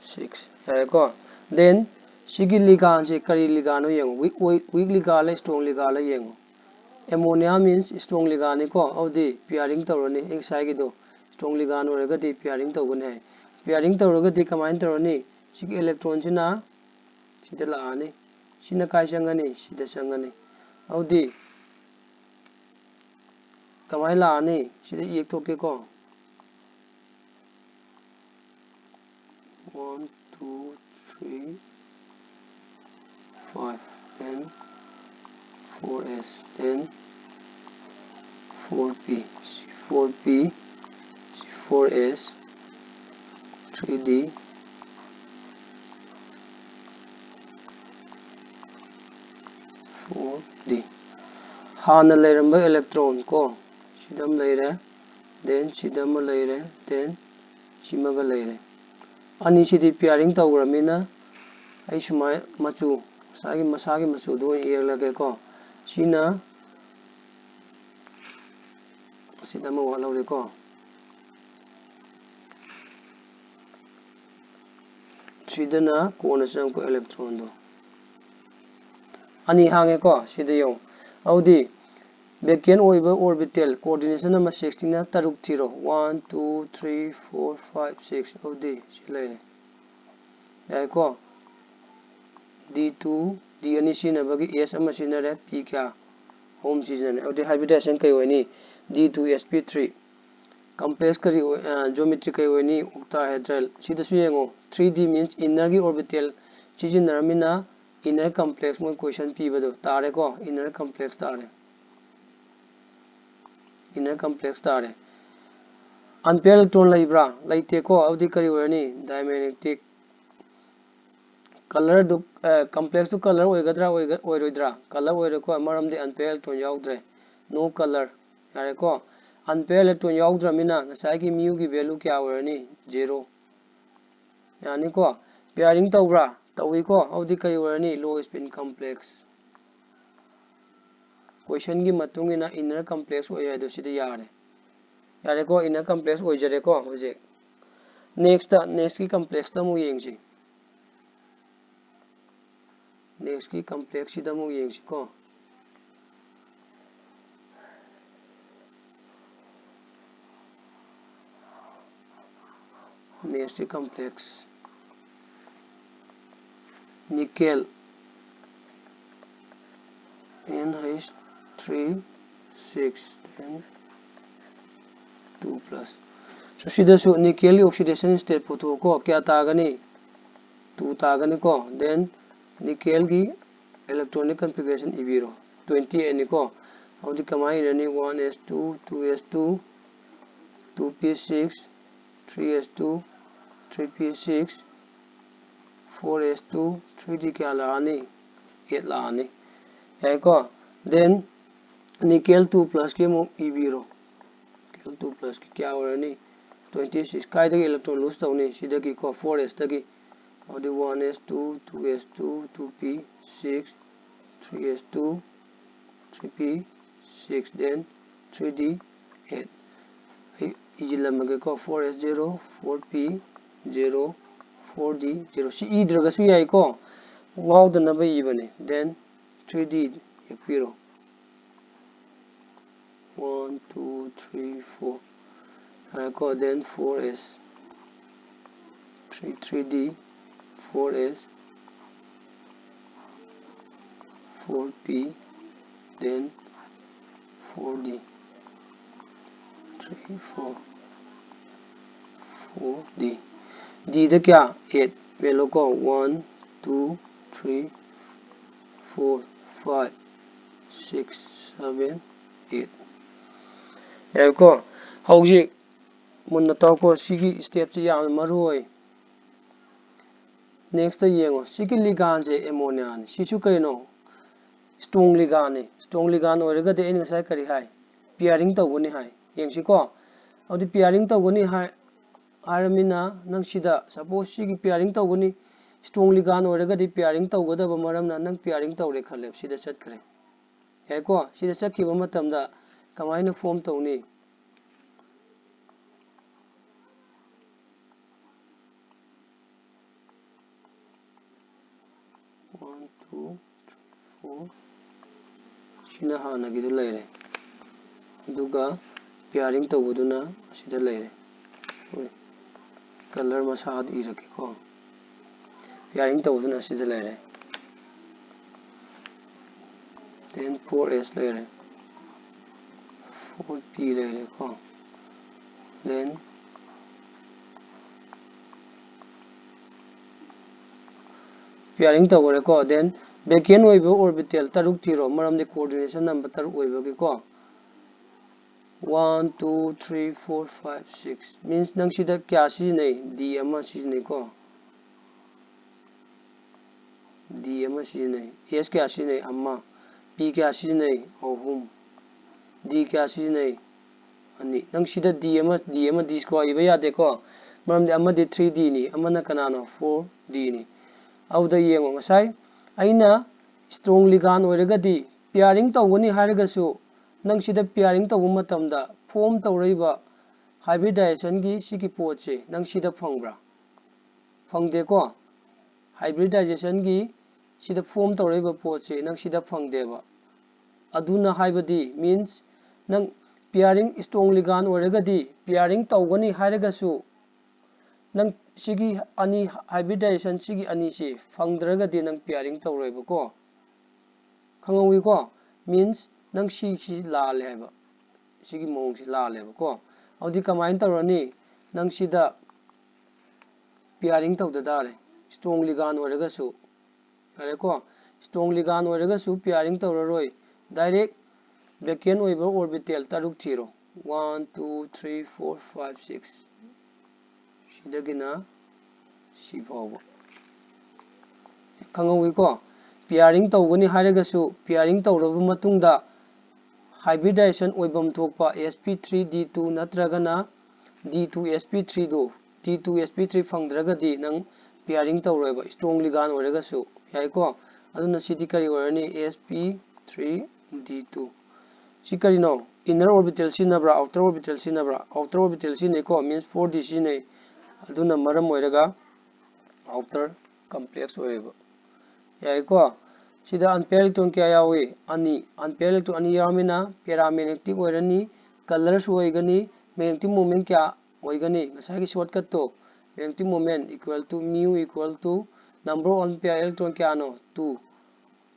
six꯫ ꯌꯥꯔꯦꯀꯣ? Then ꯁꯤꯒꯤ ꯂꯤꯒꯥꯟꯁꯦ ꯀꯔꯤ ꯂꯤꯒꯥꯟꯅꯣ ꯌꯦꯡꯉꯣ꯫ Weak, weak, weak ꯂꯤꯒꯥꯟꯂ strong ꯂꯤꯒꯥꯟꯂ ꯌꯦꯡꯉꯣ꯫ Ammonia means strong ꯂꯤꯒꯥꯟꯅꯤꯀꯣ꯫ ꯑꯗꯨꯗꯤ pairing ꯇꯧꯔꯅꯤ꯫ ꯑꯩ ꯉꯁꯥꯏꯒꯤꯗꯣ strong ꯂꯤꯒꯥꯟ ꯑꯣꯏꯔꯒꯗꯤ pairing ꯇꯧꯒꯅꯤ ꯍꯥꯏ꯫ Pairing ꯇꯧꯔꯒꯗꯤ ꯀꯃꯥꯏꯅ ꯇꯧꯔꯅꯤ? ꯁꯤꯒꯤ electron ꯁꯤꯅ ꯁꯤꯗ ꯂꯥꯛꯑꯅꯤ꯫ ꯁꯤꯅ ꯀꯥꯏ ꯆꯪꯒꯅꯤ? ꯁꯤꯗ ꯆꯪꯒꯅꯤ꯫ ꯑꯗꯨꯗꯤ ꯀꯃꯥꯏꯅ ꯂꯥꯛꯑꯅꯤ? ꯁꯤꯗ ꯌꯦꯛꯊꯣꯛꯀꯦꯀꯣ꯫ One, two, three, five, then four s, then four p, four p, four s, three d, four d꯫ ꯍꯥꯟꯅ ꯂꯩꯔꯝꯕ electron ꯀꯣ, ꯁꯤꯗ ꯑꯃ ꯂꯩꯔꯦ, then ꯁꯤꯗ ꯑꯃ ꯂꯩꯔꯦ, then ꯁꯤꯃꯒ ꯂꯩꯔꯦ꯫ ꯑꯅꯤꯁꯤꯗꯤ pairing ꯇꯧꯈ꯭ꯔꯃꯤꯅ ꯑꯩ ꯁꯨꯃꯥꯏ ꯃꯆꯨ, ꯉꯁꯥꯏꯒꯤ ꯃꯁꯥꯒꯤ ꯃꯆꯨꯗꯣ ꯑꯣꯏꯅ ꯌꯦꯛꯂꯒꯦꯀꯣ꯫ ꯁꯤꯅ, ꯁꯤꯗ ꯑꯃ ꯋꯥꯠꯍꯧꯔꯦꯀꯣ꯫ ꯁꯤꯗꯅ ꯀꯣꯟꯅ ꯆꯪꯉꯛꯄ electronꯗꯣ꯫ ꯑꯅꯤ ꯍꯥꯡꯉꯦꯀꯣ꯫ ꯁꯤꯗ ꯌꯦꯡꯉꯨ꯫ ꯑꯗꯨꯗꯤ vacant ꯑꯣꯏꯕ orbital coordination number sixꯇꯩꯅ ꯇꯔꯨꯛ ꯊꯤꯔꯣ꯫ One, two, three, four, five, six꯫ ꯑꯗꯨꯗꯤ ꯁꯤ ꯂꯩꯔꯦ꯫ ꯌꯥꯏꯀꯣ? D two, D ꯑꯅꯤ ꯁꯤꯖꯤꯟꯅꯕꯒꯤ S ꯑꯃ ꯁꯤꯖꯤꯟꯅꯔꯦ, P ꯀꯌꯥ? ꯑꯍꯨꯝ ꯁꯤꯖꯤꯟꯅꯔꯦ꯫ ꯑꯗꯨꯗꯤ hybridization ꯀꯩ ꯑꯣꯏꯅꯤ? D two S P three꯫ Complex ꯀꯔꯤ ꯑꯣꯏ-, ꯑ, geometry ꯀꯩ ꯑꯣꯏꯅꯤ? Octahedral꯫ ꯁꯤꯗꯁꯨ ꯌꯦꯡꯉꯣ, three D means innerꯒꯤ orbital ꯁꯤꯖꯤꯟꯅꯔꯃꯤꯅ inner complex ꯃꯣꯏ question ꯄꯤꯕꯗꯣ ꯇꯥꯔꯦꯀꯣ, inner complex ꯇꯥꯔꯦ꯫ Inner complex ꯇꯥꯔꯦ꯫ Unpaired electron ꯂꯩꯕ꯭ꯔꯥ? ꯂꯩꯇꯦꯀꯣ꯫ ꯑꯗꯨꯗꯤ ꯀꯔꯤ ꯑꯣꯏꯔꯅꯤ? Diamagnetic꯫ Colorꯗꯨ, ꯑ, complexꯇꯨ color ꯑꯣꯏꯒꯗ꯭ꯔꯥ, ꯑꯣꯏꯒ-, ꯑꯣꯏꯔꯣꯏꯗ꯭ꯔꯥ? Color ꯑꯣꯏꯔꯣꯏꯀꯣ, ꯃꯔꯝꯗꯤ unpaired electron ꯌꯥꯎꯗ꯭ꯔꯦ꯫ No color꯫ ꯌꯥꯔꯦꯀꯣ? Unpaired electron ꯌꯥꯎꯗ꯭ꯔꯃꯤꯅ ꯉꯁꯥꯏꯒꯤ muꯒꯤ value ꯀꯌꯥ ꯑꯣꯏꯔꯅꯤ? Zero꯫ ꯌꯥꯅꯤꯀꯣ? Pairing ꯇꯧꯕ꯭ꯔꯥ? ꯇꯧꯏꯀꯣ? ꯑꯗꯨꯗꯤ ꯀꯔꯤ ꯑꯣꯏꯔꯅꯤ? Low spin complex꯫ Questionꯒꯤ ꯃꯇꯨꯡ ꯏꯟꯅ inner complex ꯑꯣꯏ ꯍꯥꯏꯗꯣ ꯁꯤꯗ ꯌꯥꯔꯦ꯫ ꯌꯥꯔꯦꯀꯣ? Inner complex ꯑꯣꯏꯖꯔꯦꯀꯣ ꯍꯧꯖꯤꯛ꯫ Nextꯇ, nextꯀꯤ complexꯇ ꯑꯃꯨꯛ ꯌꯦꯡꯁꯤ꯫ Nextꯀꯤ complexꯁꯤꯗ ꯑꯃꯨꯛ ꯌꯦꯡꯁꯤꯀꯣ꯫ Nextꯀꯤ complex, nickel, N H three six and two plus꯫ So, ꯁꯤꯗꯁꯨ nickelꯒꯤ oxidation state ꯄꯨꯊꯣꯛꯀꯣ꯫ ꯀꯌꯥ ꯇꯥꯒꯅꯤ? Two ꯇꯥꯒꯅꯤꯀꯣ꯫ Then nickelꯒꯤ electronic configuration ꯏꯕꯤꯔꯣ꯫ Twenty eightꯅꯤꯀꯣ꯫ ꯍꯧꯖꯤꯛ ꯀꯃꯥꯏꯅ ꯏꯔꯅꯤ? One S two, two S two, two P six, three S two, three P six, four S two, three D ꯀꯌꯥ ꯂꯥꯛꯑꯅꯤ? Eight ꯂꯥꯛꯑꯅꯤ꯫ ꯌꯥꯏꯀꯣ? Then nickel two plusꯀꯤ ꯑꯃꯨꯛ ꯏꯕꯤꯔꯣ꯫ Nickel two plusꯀꯤ ꯀꯌꯥ ꯑꯣꯏꯔꯅꯤ? Twenty six꯫ ꯀꯥꯏꯗꯒꯤ electron lose ꯇꯧꯅꯤ? ꯁꯤꯗꯒꯤꯀꯣ, four Sꯇꯒꯤ꯫ ꯑꯗꯨꯗꯤ one S two, two S two, two P six, three S two, three P six, then three D eight. ꯑꯩ ꯏꯁꯤꯜꯂꯝꯃꯒꯦꯀꯣ, four S zero, four P zero, four D zero. ꯁꯤ ꯏꯗ꯭ꯔꯒꯁꯨ ꯌꯥꯏꯀꯣ, ꯉꯥꯎꯗꯅꯕ ꯏꯕꯅꯦ. Then three D ꯌꯦꯛꯄꯤꯔꯣ꯫ One, two, three, four. ꯉꯥꯏꯈꯣ, then four S, three, three D, four S, four P, then four D, three, four, four D. D ꯗ ꯀꯌꯥ? Eight ꯃꯦꯜꯂꯣꯀꯣ꯫ One, two, three, four, five, six, seven, eight꯫ ꯌꯥꯏꯀꯣ? ꯍꯧꯖꯤꯛ ꯃꯨꯟꯅ ꯇꯧꯀꯣ꯫ ꯁꯤꯒꯤ step ꯁꯤ ꯌꯥꯝꯅ ꯃꯔꯨ ꯑꯣꯏ꯫ Next ꯇ ꯌꯦꯡꯉꯣ꯫ ꯁꯤꯒꯤ ligand ꯁꯦ ammonia ꯅꯤ꯫ ꯁꯤꯁꯨ ꯀꯩꯅꯣ? Strong ligand ꯅꯤ꯫ Strong ligand ꯑꯣꯏꯔꯒꯗꯤ ꯑꯩꯅ ꯉꯁꯥꯏ ꯀꯔꯤ ꯍꯥꯏ? Pairing ꯇꯧꯒꯅꯤ ꯍꯥꯏ꯫ ꯌꯦꯡꯁꯤꯀꯣ꯫ ꯑꯗꯨꯗꯤ pairing ꯇꯧꯒꯅꯤ ꯍꯥꯏ, ꯍꯥꯏꯔꯃꯤꯅ ꯅꯪ ꯁꯤꯗ, suppose ꯁꯤꯒꯤ pairing ꯇꯧꯒꯅꯤ, strong ligand ꯑꯣꯏꯔꯒꯗꯤ pairing ꯇꯧꯒꯗꯕ ꯃꯔꯝꯅ ꯅꯪ pairing ꯇꯧꯔꯦ ꯈꯜꯂꯦ, ꯁꯤꯗ ꯆꯠꯈ꯭ꯔꯦ꯫ ꯌꯥꯏꯀꯣ? ꯁꯤꯗ ꯆꯠꯈꯤꯕ ꯃꯇꯝꯗ ꯀꯃꯥꯏꯅ form ꯇꯧꯅꯤ? One, two, three, four꯫ ꯁꯤꯅ ꯍꯥꯟꯅꯒꯤꯗꯨ ꯂꯩꯔꯦ꯫ ꯑꯗꯨꯒ pairing ꯇꯧꯕꯗꯨꯅ ꯑꯁꯤꯗ ꯂꯩꯔꯦ꯫ ꯍꯣꯏ꯫ Color ꯃꯁꯥꯗ ꯏꯔꯛꯀꯦꯀꯣ꯫ Pairing ꯇꯧꯕꯗꯨꯅ ꯑꯁꯤꯗ ꯂꯩꯔꯦ꯫ Then four S ꯂꯩꯔꯦ꯫ Four P ꯂꯩꯔꯦꯀꯣ꯫ Then pairing ꯇꯧꯈ꯭ꯔꯦꯀꯣ꯫ Then vacant ꯑꯣꯏꯕ orbital ꯇꯔꯨꯛ ꯊꯤꯔꯣ, ꯃꯔꯝꯗꯤ coordination number ꯇꯔꯨꯛ ꯑꯣꯏꯕꯒꯤꯀꯣ꯫ One, two, three, four, five, six꯫ Means ꯅꯪ ꯁꯤꯗ ꯀꯌꯥ ꯁꯤꯖꯤꯟꯅꯩ? D ꯑꯃ ꯁꯤꯖꯤꯟꯅꯩꯀꯣ꯫ D ꯑꯃ ꯁꯤꯖꯤꯟꯅꯩ꯫ S ꯀꯌꯥ ꯁꯤꯖꯤꯟꯅꯩ? ꯑꯃ꯫ P ꯀꯌꯥ ꯁꯤꯖꯤꯟꯅꯩ? ꯑꯍꯨꯝ꯫ D ꯀꯌꯥ ꯁꯤꯖꯤꯟꯅꯩ? ꯑꯅꯤ꯫ ꯅꯪ ꯁꯤꯗ D ꯑꯃ, D ꯑꯃ, D square ꯏꯕ ꯌꯥꯗꯦꯀꯣ꯫ ꯃꯔꯝꯗꯤ ꯑꯃꯗꯤ three D ꯅꯤ, ꯑꯃꯅ ꯀꯅꯥꯅꯣ? Four D ꯅꯤ꯫ ꯑꯗꯨꯗ ꯌꯦꯡꯉꯣ, ꯉꯁꯥꯏ ꯑꯩꯅ strong ligand ꯑꯣꯏꯔꯒꯗꯤ pairing ꯇꯧꯒꯅꯤ ꯍꯥꯏꯔꯒꯁꯨ, ꯅꯪ ꯁꯤꯗ pairing ꯇꯧꯕ ꯃꯇꯝꯗ form ꯇꯧꯔꯛꯏꯕ hybridization ꯒꯤ ꯁꯤꯒꯤ ꯄꯣꯠꯁꯦ ꯅꯪ ꯁꯤꯗ ꯐꯪꯕ꯭ꯔꯥ? ꯐꯪꯗꯦꯀꯣ꯫ Hybridization ꯒꯤ ꯁꯤꯗ form ꯇꯧꯔꯛꯏꯕ ꯄꯣꯠꯁꯦ ꯅꯪ ꯁꯤꯗ ꯐꯪꯗꯦꯕ꯫ ꯑꯗꯨꯅ ꯍꯥꯏꯕꯗꯤ, means, ꯅꯪ pairing strong ligand ꯑꯣꯏꯔꯒꯗꯤ pairing ꯇꯧꯒꯅꯤ ꯍꯥꯏꯔꯒꯁꯨ, ꯅꯪ ꯁꯤꯒꯤ ꯑꯅꯤ, hybridization ꯁꯤꯒꯤ ꯑꯅꯤꯁꯤ ꯐꯪꯗ꯭ꯔꯒꯗꯤ ꯅꯪ pairing ꯇꯧꯔꯣꯏꯕꯀꯣ꯫ ꯈꯪꯍꯧꯋꯤꯀꯣ? Means, ꯅꯪ ꯁꯤ, ꯁꯤ ꯂꯥꯜꯂꯦ ꯍꯥꯏꯕ꯫ ꯁꯤꯒꯤ ꯃꯑꯣꯡꯁꯤ ꯂꯥꯜꯂꯦꯕꯀꯣ꯫ ꯑꯗꯨꯗꯤ ꯀꯃꯥꯏꯅ ꯇꯧꯔꯅꯤ? ꯅꯪ ꯁꯤꯗ pairing ꯇꯧꯗ ꯇꯥꯔꯦ, strong ligand ꯑꯣꯏꯔꯒꯁꯨ꯫ ꯌꯥꯔꯦꯀꯣ? Strong ligand ꯑꯣꯏꯔꯒꯁꯨ pairing ꯇꯧꯔꯔꯣꯏ, direct vacant ꯑꯣꯏꯕ orbital ꯇꯔꯨꯛ ꯊꯤꯔꯣ꯫ One, two, three, four, five, six꯫ ꯁꯤꯗꯒꯤꯅ ꯁꯤ ꯐꯥꯎꯕ꯫ ꯈꯪꯍꯧꯋꯤꯀꯣ? Pairing ꯇꯧꯒꯅꯤ ꯍꯥꯏꯔꯒꯁꯨ, pairing ꯇꯧꯔꯕ ꯃꯇꯨꯡꯗ hybridization ꯑꯣꯏꯐꯝ ꯊꯣꯛꯄ sp three d two ꯅꯠꯇ꯭ꯔꯒꯅ d two sp three ꯗꯨ, d two sp three ꯐꯪꯗ꯭ꯔꯒꯗꯤ ꯅꯪ pairing ꯇꯧꯔꯣꯏꯕ, strong ligand ꯑꯣꯏꯔꯒꯁꯨ꯫ ꯌꯥꯏꯀꯣ? ꯑꯗꯨꯅ ꯁꯤꯗꯤ ꯀꯔꯤ ꯑꯣꯏꯔꯅꯤ? sp three d two꯫ ꯁꯤ ꯀꯔꯤꯅꯣ? Inner orbital ꯁꯤꯖꯤꯟꯅꯕ꯭ꯔꯥ, outer orbital ꯁꯤꯖꯤꯟꯅꯕ꯭ꯔꯥ? Outer orbital ꯁꯤꯖꯤꯟꯅꯩꯀꯣ, means four d ꯁꯤꯖꯤꯟꯅꯩ꯫ ꯑꯗꯨꯅ ꯃꯔꯝ ꯑꯣꯏꯔꯒ outer complex ꯑꯣꯏꯔꯤꯕ꯫ ꯌꯥꯏꯀꯣ? ꯁꯤꯗ unpaired electron ꯀꯌꯥ ꯌꯥꯎꯏ? ꯑꯅꯤ꯫ Unpaired electron ꯑꯅꯤ ꯌꯥꯎꯔꯃꯤꯅ paramagnetic ꯑꯣꯏꯔꯅꯤ, colorless ꯑꯣꯏꯒꯅꯤ, magnetic moment ꯀꯌꯥ ꯑꯣꯏꯒꯅꯤ? ꯉꯁꯥꯏꯒꯤ shortcut to, magnetic moment equal to mu equal to number of unpaired electron ꯀꯌꯥꯅꯣ? Two꯫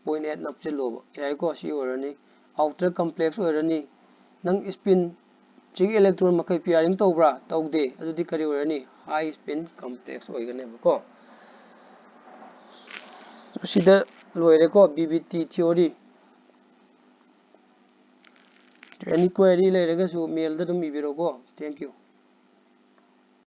Point eight ꯅꯞꯁꯤꯜꯂꯣꯕ꯫ ꯌꯥꯏꯀꯣ? ꯁꯤ ꯑꯣꯏꯔꯅꯤ꯫ Outer complex ꯑꯣꯏꯔꯅꯤ꯫ ꯅꯪ spin ꯁꯤꯒꯤ electron ꯃꯈꯩ pairing ꯇꯧꯕ꯭ꯔꯥ? ꯇꯧꯗꯦ꯫ ꯑꯗꯨꯗꯤ ꯀꯔꯤ ꯑꯣꯏꯔꯅꯤ? High spin complex ꯑꯣꯏꯒꯅꯦꯕꯀꯣ꯫ ꯁꯤꯗ ꯂꯣꯏꯔꯦꯀꯣ, B B T theory꯫ Any query ꯂꯩꯔꯒꯁꯨ mail ꯗ ꯑꯗꯨꯝ ꯏꯕꯤꯔꯣꯀꯣ꯫ Thank you꯫